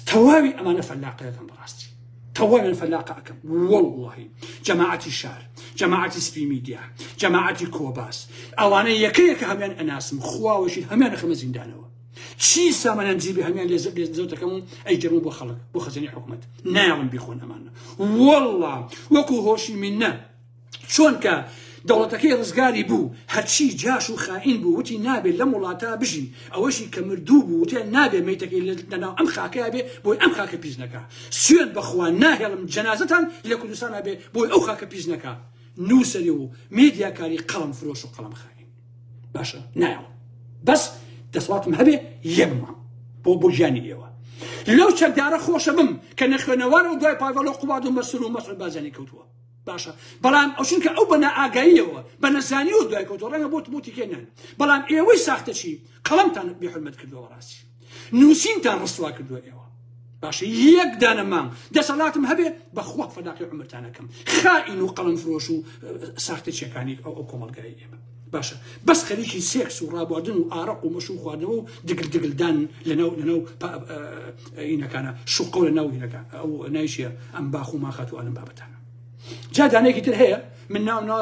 تەواوی ئەمانە فەلاقە دەکەم بەڕاستی تەواویان فەلاقە ئەکەم وەڵڵاهی جەماعەتی شار جەماعەتی سپی میدیا جەماعەتی کۆباس ئەوانە یەکە یەکە هەمیان ئەناسم خواوەشی هەمیان ئەخەمە زیندانەوە چی سامانیان جیبی هەمیان لێ زەوتەکەم و ئەیگەرم بۆ خەڵک بۆ خەزێنەی حکومەت نایەڵم بیخۆن ئەمانە وەڵڵا وەکو هۆشی منە چۆن کە دەوڵەتەکەی ڕزگاری بوو هەرچی جاش و خائین بوو وتی نابێت لەم وڵاتە بژین ئەوەشی کە مردوو بوو وتیان نابێ مەیتەکەی لەناو ئەم خاکەیا بێ بۆی ئەم خاکە پیس نەکا سوێند بەخوا ناهێڵم جەنازەتان لە کوردستانا بێ بۆی ئەو خاکە پیس نەکا نووسەری و مێدیاکاری قەڵەم فرۆش و قەڵەم خائین باشە نایەڵم بەس دەسەڵاتم هەبێ یەک مانگ بۆ بۆ گیانی ئێوە لەو چەکدارە خۆشە بم کە نەخوێنەوارە و دوای پاڤڵ و قوباد و مەسرور و مەسعود بارزانی کەوتووە. باشە بەڵام ئەو چونکە ئەو بە نائاگاییەوە بە نەزانیەوە دوای کەوتووە ڕەنگە بۆ بۆ تیکێ نان بەڵام ئێوەی ساختەچی قەڵەمتان بێحورمەت کردووە بەڕاستی نووسینتان ڕسوا کردووە ئێوە باشە یەک دانە مانگ دەسەڵاتم هەبێ بەخوا فەداقی عمرتانەکەم خائین و قەڵەم فرۆش و ساختەچیەکانی ئەو ئەو کۆمەڵگای ئێمە باشە بەس خەریکی سێکس و ڕابواردن و ئارەق و مەشوو خواردنەوە و دگل دگلدان لەناو لەناو ئینەکانە شوقە و لەناو هینەکان ئەو نایشیە ئەم باخ و ماخات و ئەلم بابەتانە جا دانەیەکی تر هەیە من ناو ناو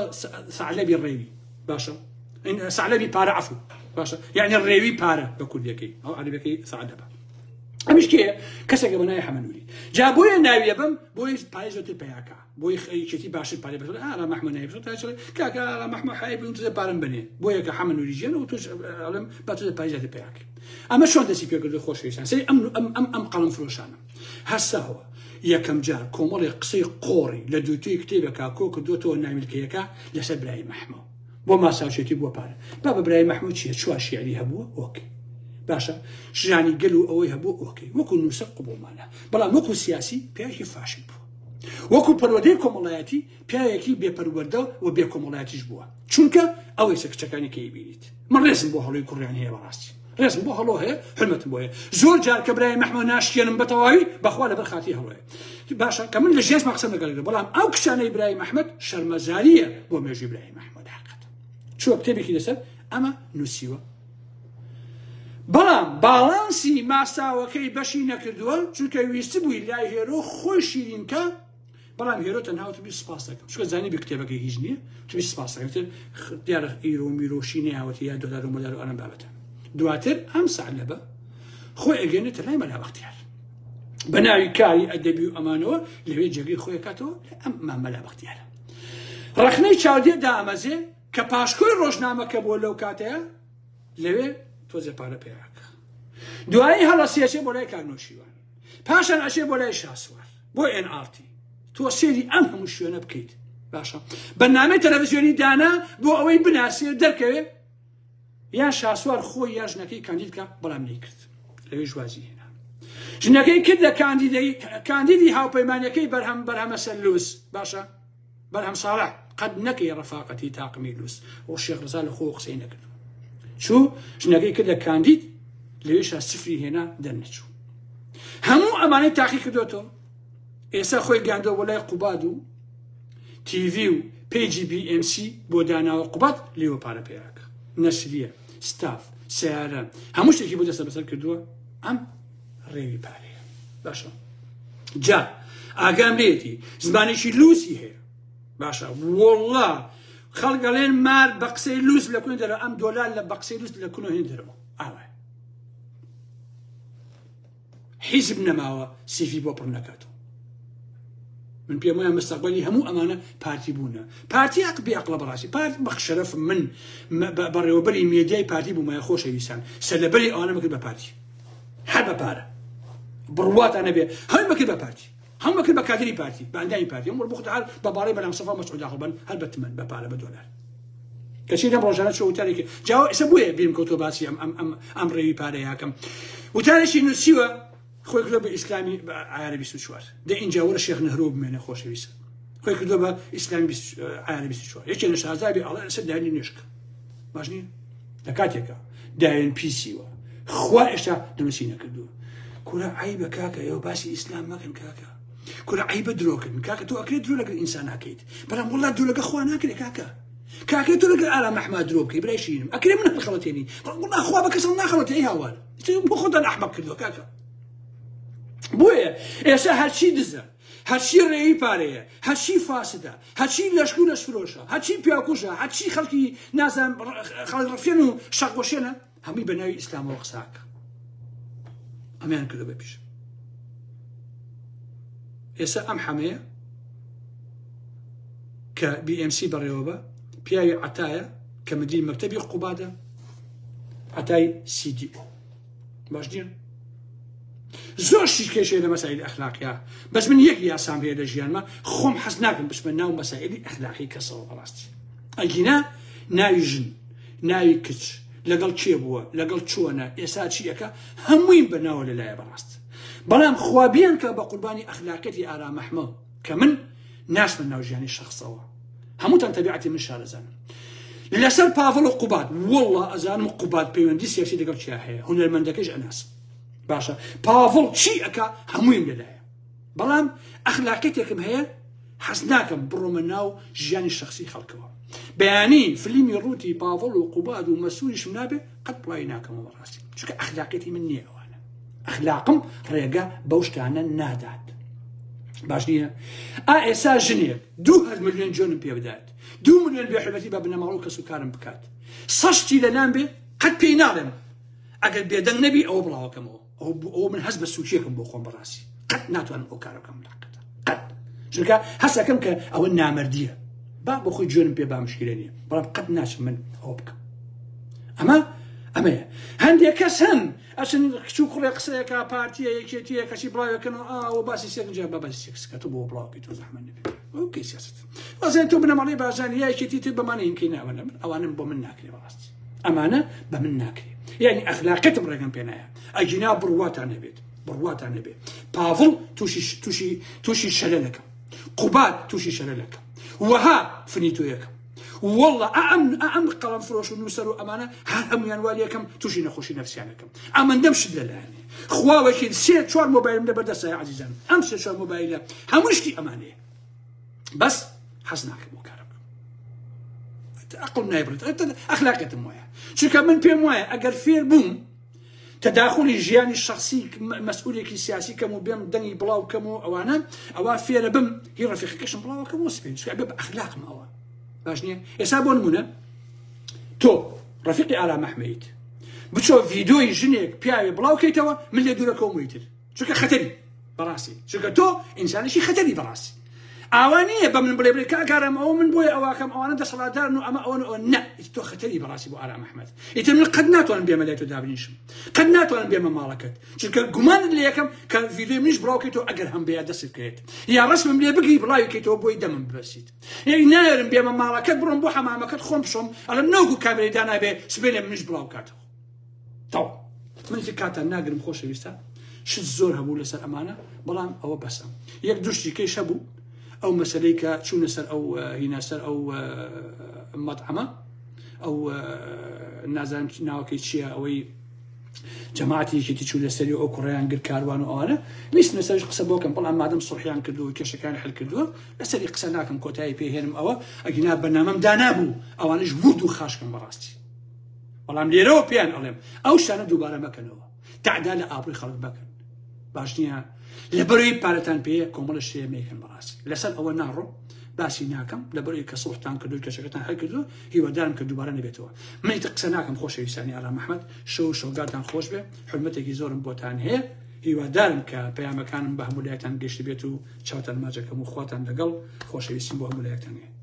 سەعلەبی ڕێوی باشە سەعلەبی پارە عەفو باشە یعنی ڕێوی پارە بە کوردیەکەی ئەو عەرەبیەکەی سەعلەبە ئەمیش کێیە کەسێکە بە ناوی حەمەنوری جا بۆیە ناویە بم بۆیە پارەی زۆرتر پەیاکە بۆی یەکێتی باشتر پارەی بەسەر ئارا مەحمە ناوی بەسەر تا چڵێ کاکە ئارا مەحمە حای بم تۆزێ پارەم بنێ بۆیە کە حەمەنوری ژیان و تۆش ئەڵێم با تۆزێ پارەی زیاتر پەیاکەی ئەمە چۆن دەستی پێکردو خۆشەویستان سەری ئەم ئەم ئەم ئەم قەڵەم فرۆشانە هەستاوە یەکەم جار کۆمەڵێک قسەی قۆڕی لە دووتوی کتێبێکا کۆ کردوتەوە ناویلکەیەکە لەسەر برای مەحمە بۆ ماساوچێتی بووە پارە بابە برای مەحمود چیە چوار شیعری هەبووە ئۆکەی باشە ژانی گەل و ئەوەی هەبوو ئۆکەی وەکو نووسەر قبوڵمانە بەڵام وەکو سیاسی پیاوێکی فاشل بووە وەکو پەروەردەی کۆمەڵایەتی پیاوێکی بێپەروەردە و بێکۆمەڵایەتیش بووە چونکە ئەوەی سە کچەکانی کەی بینیت من ڕێزم بۆ هەڵۆی کوڕیان هەیە بەڕاستی ڕێزم بۆ هەڵۆ هەیە حرمەتم بۆ هەیە زۆر جار کە برای مەحمە ناشکێنم بە تەواوی بەخوا لەبەر خاتی هەڵۆیە باشە کە من لە ژێشما قسەم لەگەڵ بەڵام ئەو کچانەی برای مەحمەد شەرمەزاریە بۆ مێژوی برای مەحمەد حقت چوە کتێبێکی لەسەر ئەمە نووسیوە بەڵام باڵانسی ماساوەکەی بەشی نەکردووە چونکە ویستبووی لای هێرۆ خۆی شیرینکە بەڵام هێرۆ تەنها وتبی سپاس دەکەم چونکە زانی بی کتێبەکەی هیچ نییە وتبی سپاس دەکەم تر دیارە ئیرۆ میرۆشی نەیاوەتی یا دۆلار و مۆلار و ئەم بابەتە دواتر ئەم سەعلەبە خۆی ئەگەێنێتە لای مەلا بەختیار بە ناوی کاری ئەدەبی و ئەمانەوە لەوێ جێگەی خۆی کاتەوە ئەم مەلا بەختیارە ڕەخنەی چاودێر دامەزێ کە پاشکۆی ڕۆژنامەکە بووە لەو کاتەیە لەوێ تۆزێ پارە پێیاکە دوایی هەڵەسیەچێ بۆ لای کاک نەوشیروان پاشان ئەچێ بۆ لای شاسوار بۆ ئێن ئاڕ تی تۆ سێری ئەم هەموو شوێنە بکەیت باشە بەرنامەی تەلەڤزیۆنی دانا بۆ ئەوەی بناسێ دەرکەوێ یان شاسوار خۆی یا ژنەکەی کاندید کە بەڵام نەیکرد لەوێ ژوازی هێنا ژنەکەی کردە کاندیدەی کاندیدی هاوپەیمانەکەی بەرهەم بەرهەمە سەرلوس باشە بەرهەم ساڵح قەت نەکەی ڕەفاقەتی تاقمی لوس و شێخ ڕزا لە خۆ قسەی نەکردو چوو ژنەکەی کردە کاندید لەوێشا سفری هێنا دەرنەچوو هەموو ئەمانەی تاقی کردوێتەوە ئێستا خۆی گەیاندەوە بۆ لای قوباد و تیڤی و پەیجی بی ئێم سی بۆ داناوە قوباد لێوە پارە پێیاکە نەسریە ستاف سیارە هەموو شتێکی بۆ دەستە بەسەر کردووە ئەم ڕێوی پارەیە باشە جا ئاگام لێتی زمانێکی لوسی هەیە باشە وەڵا خەڵک ئەڵێن مار بە قسەی لوس لە کوێ دەرەوە ئەم دۆلار لە بە قسەی لوس لە کونۆ هێن دەرەوە ئاوا حیزب نەماوە سیفی بۆ پڕ نەکاتەوە من پێم وایە مستەقبەلی هەموو ئەمانە پارتی بوونە پارتی ئەق بێ ئەقڵە بەڕاستی پارت بەخشەرەف من بەڕێوەبەری مێدیای پارتی بوومایە خۆشەویستان سەرلەبەری ئەوانە مەکرد بە پارتی هەر بە پارە بڕواتان نەبێ هەموو مەکرد بە پارتی هەموو مەکرد بە کادری پارتی بە ئەندامی پارتی هەموو بۆ خۆت بە باڵی بەلام سەفا مەسعود داخڵ بن هەر بە تمەن بە پارە بە دۆلار کەچی لەم ڕۆژانە چۆ وتارێکی جاوە ئێستا بۆیە بیرم کەوتۆ باسی ئەم ئەم ئەم ئەم ڕێوی پارەیەکەم وتارێکی نووسیوە خۆی کردوە بە ئیسلامی عیارە 24 دە ئینجا وەرە شێخ نەهرۆ بمێنە خۆشەویستە خۆی کردوە بە ئیسلامی عیارە 24 یەکێ لە شازابی ئەڵێ لەسەر داوێنی نوێژکە باش نییە لە کاتێکە داوێن پیسیوە خوا ئێشتا دەنووسی نەکردووە کورە عیبە کاکە ئێوە باسی ئیسلام مەکەن کاکە کورە عیبە درۆکردن کاکە تۆ ئەکرێت درۆ لەگەڵ ئینسان ناکەیت بەڵام وڵات درۆ لەگەڵ خوا ناکرێت کاکە کاکە تۆ لەگەڵ ئارام ئەحمەد درۆ بکەی برای شیرینم ئەکرێ من هەڵخەڵەتێنی بەڵام وڵا خوا بە کەس ناخەڵەتێ ئەی هاوار بۆ خۆتان ئەحمەق کردووە کاکە بۆیە ئێستا هەرچی دزە هەرچی ڕێوی پارەیە هەرچی فاسدە هەرچی لەشک و لەشفرۆشە هەرچی پیاکوژە هەرچی خەڵکی نازان خەڵک ڕفێن و شەقوەشێنە هەمووی بە ناوی ئیسلامەوە قساکە ئەمیان کردو بە پیش ئێستا ئەم حەمەیە کە BMC بەڕێوە بە پیاوی عتایە کە مدیر مەکتەبی قوبادە عتای CDO باش نییە زۆر شتی کێشەیە لە مەسائلی ئەخلاقیا بەس من یەک یاسام هەیە لە ژیانمە خۆم حەز ناکەم بچمە ناو مەسائلی ئەخلاقی کەسەوە بەڕاستی ئەگینا ناوی ژن ناوی کچ لەگەڵ کێ بووە لەگەڵ چۆنە ئێسا چیەکە هەموویم بەناوە لەلایە بەڕاست بەڵام خوابیان کە بە قوربانی ئەخلاقیەتی ئارام ئەحمە کە من ناچمە ناو ژیانی شخصەوە هەمووتان تەبیعەتی من شارەزان لەسەر پاڤڵ و قوباد والله ئەزانم قوباد پەیوەندی سیاسی لەگەڵ کیا هەیە هونەرمەندەکەش ئەناسم باشە پاڤڵ چی ئەکا هەموویم لەلایە بەڵام ئەخلاقیتێکم هەیە حەز ناکەم بڕۆمە ناو ژیانی شخصی خەڵکەوە بەیانی فلیمی ڕووتی پاڤڵ و قوباد و مەسوریشم نابێ قەت بڵاوی ناکەمەوە بەڕاستی چونکە ئەخلاقیەتی من نییە ئەوانە ئەخلاقم ڕێگە بەو شتانە نادات باش نییە ئا ئێسا ژنێک دو هەر ملیۆن جۆنم پێ بدات دو ملیۆن بێحرمەتی بە بنەماڵە و کەس و کارم بکات سەشتی لەلام بێ قەت پێی ناڵێم ئەگەر بێدەنگ نەبی ئەوە بڵاوەکەمەوە ئەو من هەست بە سوچێکم بۆ خۆم بەڕاستی قەت ناتوانم ئەو کارە بکەم لەقەتە قەت چونکە هەستەکەم کە ئەوە نامەردیە با بۆ خۆی جوێنم پێ با مشکلە نییە بەڵام قەت ناچم من ئەوە بکەم ئەمە ئەمەیە هەندێک کەس هەن ئەچن کچ و کوڕێ قسەیەکە پارتیە یەکێتیە کەچی بڵاوەکەن و ئاوە باسی سێک جا بە باسی سێکسکە تۆ بۆ بڵاوکەی تۆ زەحمەت نەبێت ئەو کەی سیاست وازێن تۆ بنەماڵەی بارزانی یا یەکێتی تر بەمانە هینکەی ناوەنە من ئەوانم بۆ من ناکرێ بەڕاستی ئەمانە بە من ناکرێ یعنی ئەخلاقیتم ڕێگەم پێ نایە ئەگینا بڕواتان نەبێت بڕواتان نەبێت پاڤڵ تووشی تووشی تووشی شەلەلەکەم قوباد تووشی شەلەلەکەم وەها فنیتۆیەکەم والله ئەم ئەم قەڵەم فرۆش و نووسەر و ئەمانە هەر هەمویان والیەکەم تووشی نەخۆشی نەفسیانەکەم ئەمەندەم شت لەلایەنێ خوا وەکیل سێ چوار مۆبایلم لەبەر دەستە عەزیزان ئەم سێ چوار مۆبایلە هەموو شتی ئەمانەیە بەس حەز ناکەم بۆ کارە بکەم ئەقڵم نایبڕێت ئەخلاقێتم وایە چونکە من پێم وایە ئەگەر فێر بووم تەداخلی ژیانی شخصی مەسئولێکی سیاسی کەم و بێم دەنگی بڵاو کەم و ئەوانە ئەوە فێرە بم هی ڕەفیقەکەشم بڵاوەکەم و سپین چونکە بە ئەخلاقم ئەوە باش نییە ئێستا بۆ نمونە تۆ ڕەفیقی ئارام ئەحمەیت بچۆ ڤیدۆی ژنێک پیاوێ بڵاو کەیتەوە من لێ دوورەکەوم ویتر چونکە خەتەری بەڕاستی چونکە تۆ ئینسانێکی خەتەری بەڕاستی ئاوا نییە بە من بڵێ بڵێ کاکارم ئەوە من بۆیە ئەوواکەم ئەوانە دەسەڵاتدارن و ئەمە ئەوەن ئەوە نە تۆ خەتەری بەڕاستی بۆ ئارام ئەحمەد ئیتر من قەت ناتوانم بێمە لای تۆ دابنیشم قەت ناتوانم بێمە ماڵەکەت چونکە گومانت لێ یەکەم کە ڤیدیۆی منیش بڵاوکەیتەوە ئەگەر هەم بێ دەست بکەوێت یا ڕسمم لێ بگری بڵاوی کەیتەوە بۆی دەمم ببەسیت یعنی نایەرم بێمە ماڵەکەت بڕۆم بۆ حەمامەکەت خۆم بشۆم ئەڵێم نەوەکو کامێرەی دانابێ سبەینێ منیش بڵاو کاتەوە تەواو من هیچ کاتان ناگرم خۆشەویستە شت زۆر هەبوو لەسەر ئەمانە بەڵام ئەوە بەسە یەک دوشتی کەیش هەبوو ئەو مەسلەی کە چوونە سەر ئەو هینا سەر ئەو مەطعەمە ئەو نازانم ناوەکەی چییە ئەوەی جەماعەتی یەکێتی چوو لەسەری ئەو کوڕیان گر کاروان و ئەوانە ویستم لەسەرش قسە بۆکەم بەڵام مادەم سوڵحیان کردو و کێشەکان حل کردووە لەسەری قسە ناکەم کۆتایی پێهێنم ئەوە ئەگینا بەرنامەم دانابوو ئەوانش ورد و خاشکەم بەڕاستی بەڵام لێرەوە پێیان ئەڵێم ئەو شتانە دووبارە مەکەنەوە تەعدا لە ئابڕووی خەڵک مەکەن باش نییە لەبەرەوەی پارەتان پێیە کۆمەڵە شتێ مەیکەن بەڕاستی لەسەر ئەوە ناڕۆ باسی ناکەم لەبەرەوەی کە سڵحتان کردو کێشەکەتان حل کردو هیوادارم کە دووبارە نەبێتەوە من ئیتر قسە ناکەم خۆشەویستانی ئارام ئەحمەد شەو شەوگارتان خۆش بێ حرمەتێکی زۆرم بۆتان هەیە هیوادارم کە پەیامەکانم بە هەموو لایەتان گەشت بێت و چاوتان ماجەکەم و خواتان لەگەڵ خۆشەویستیم بۆ هەموو لایەکتان هەیە.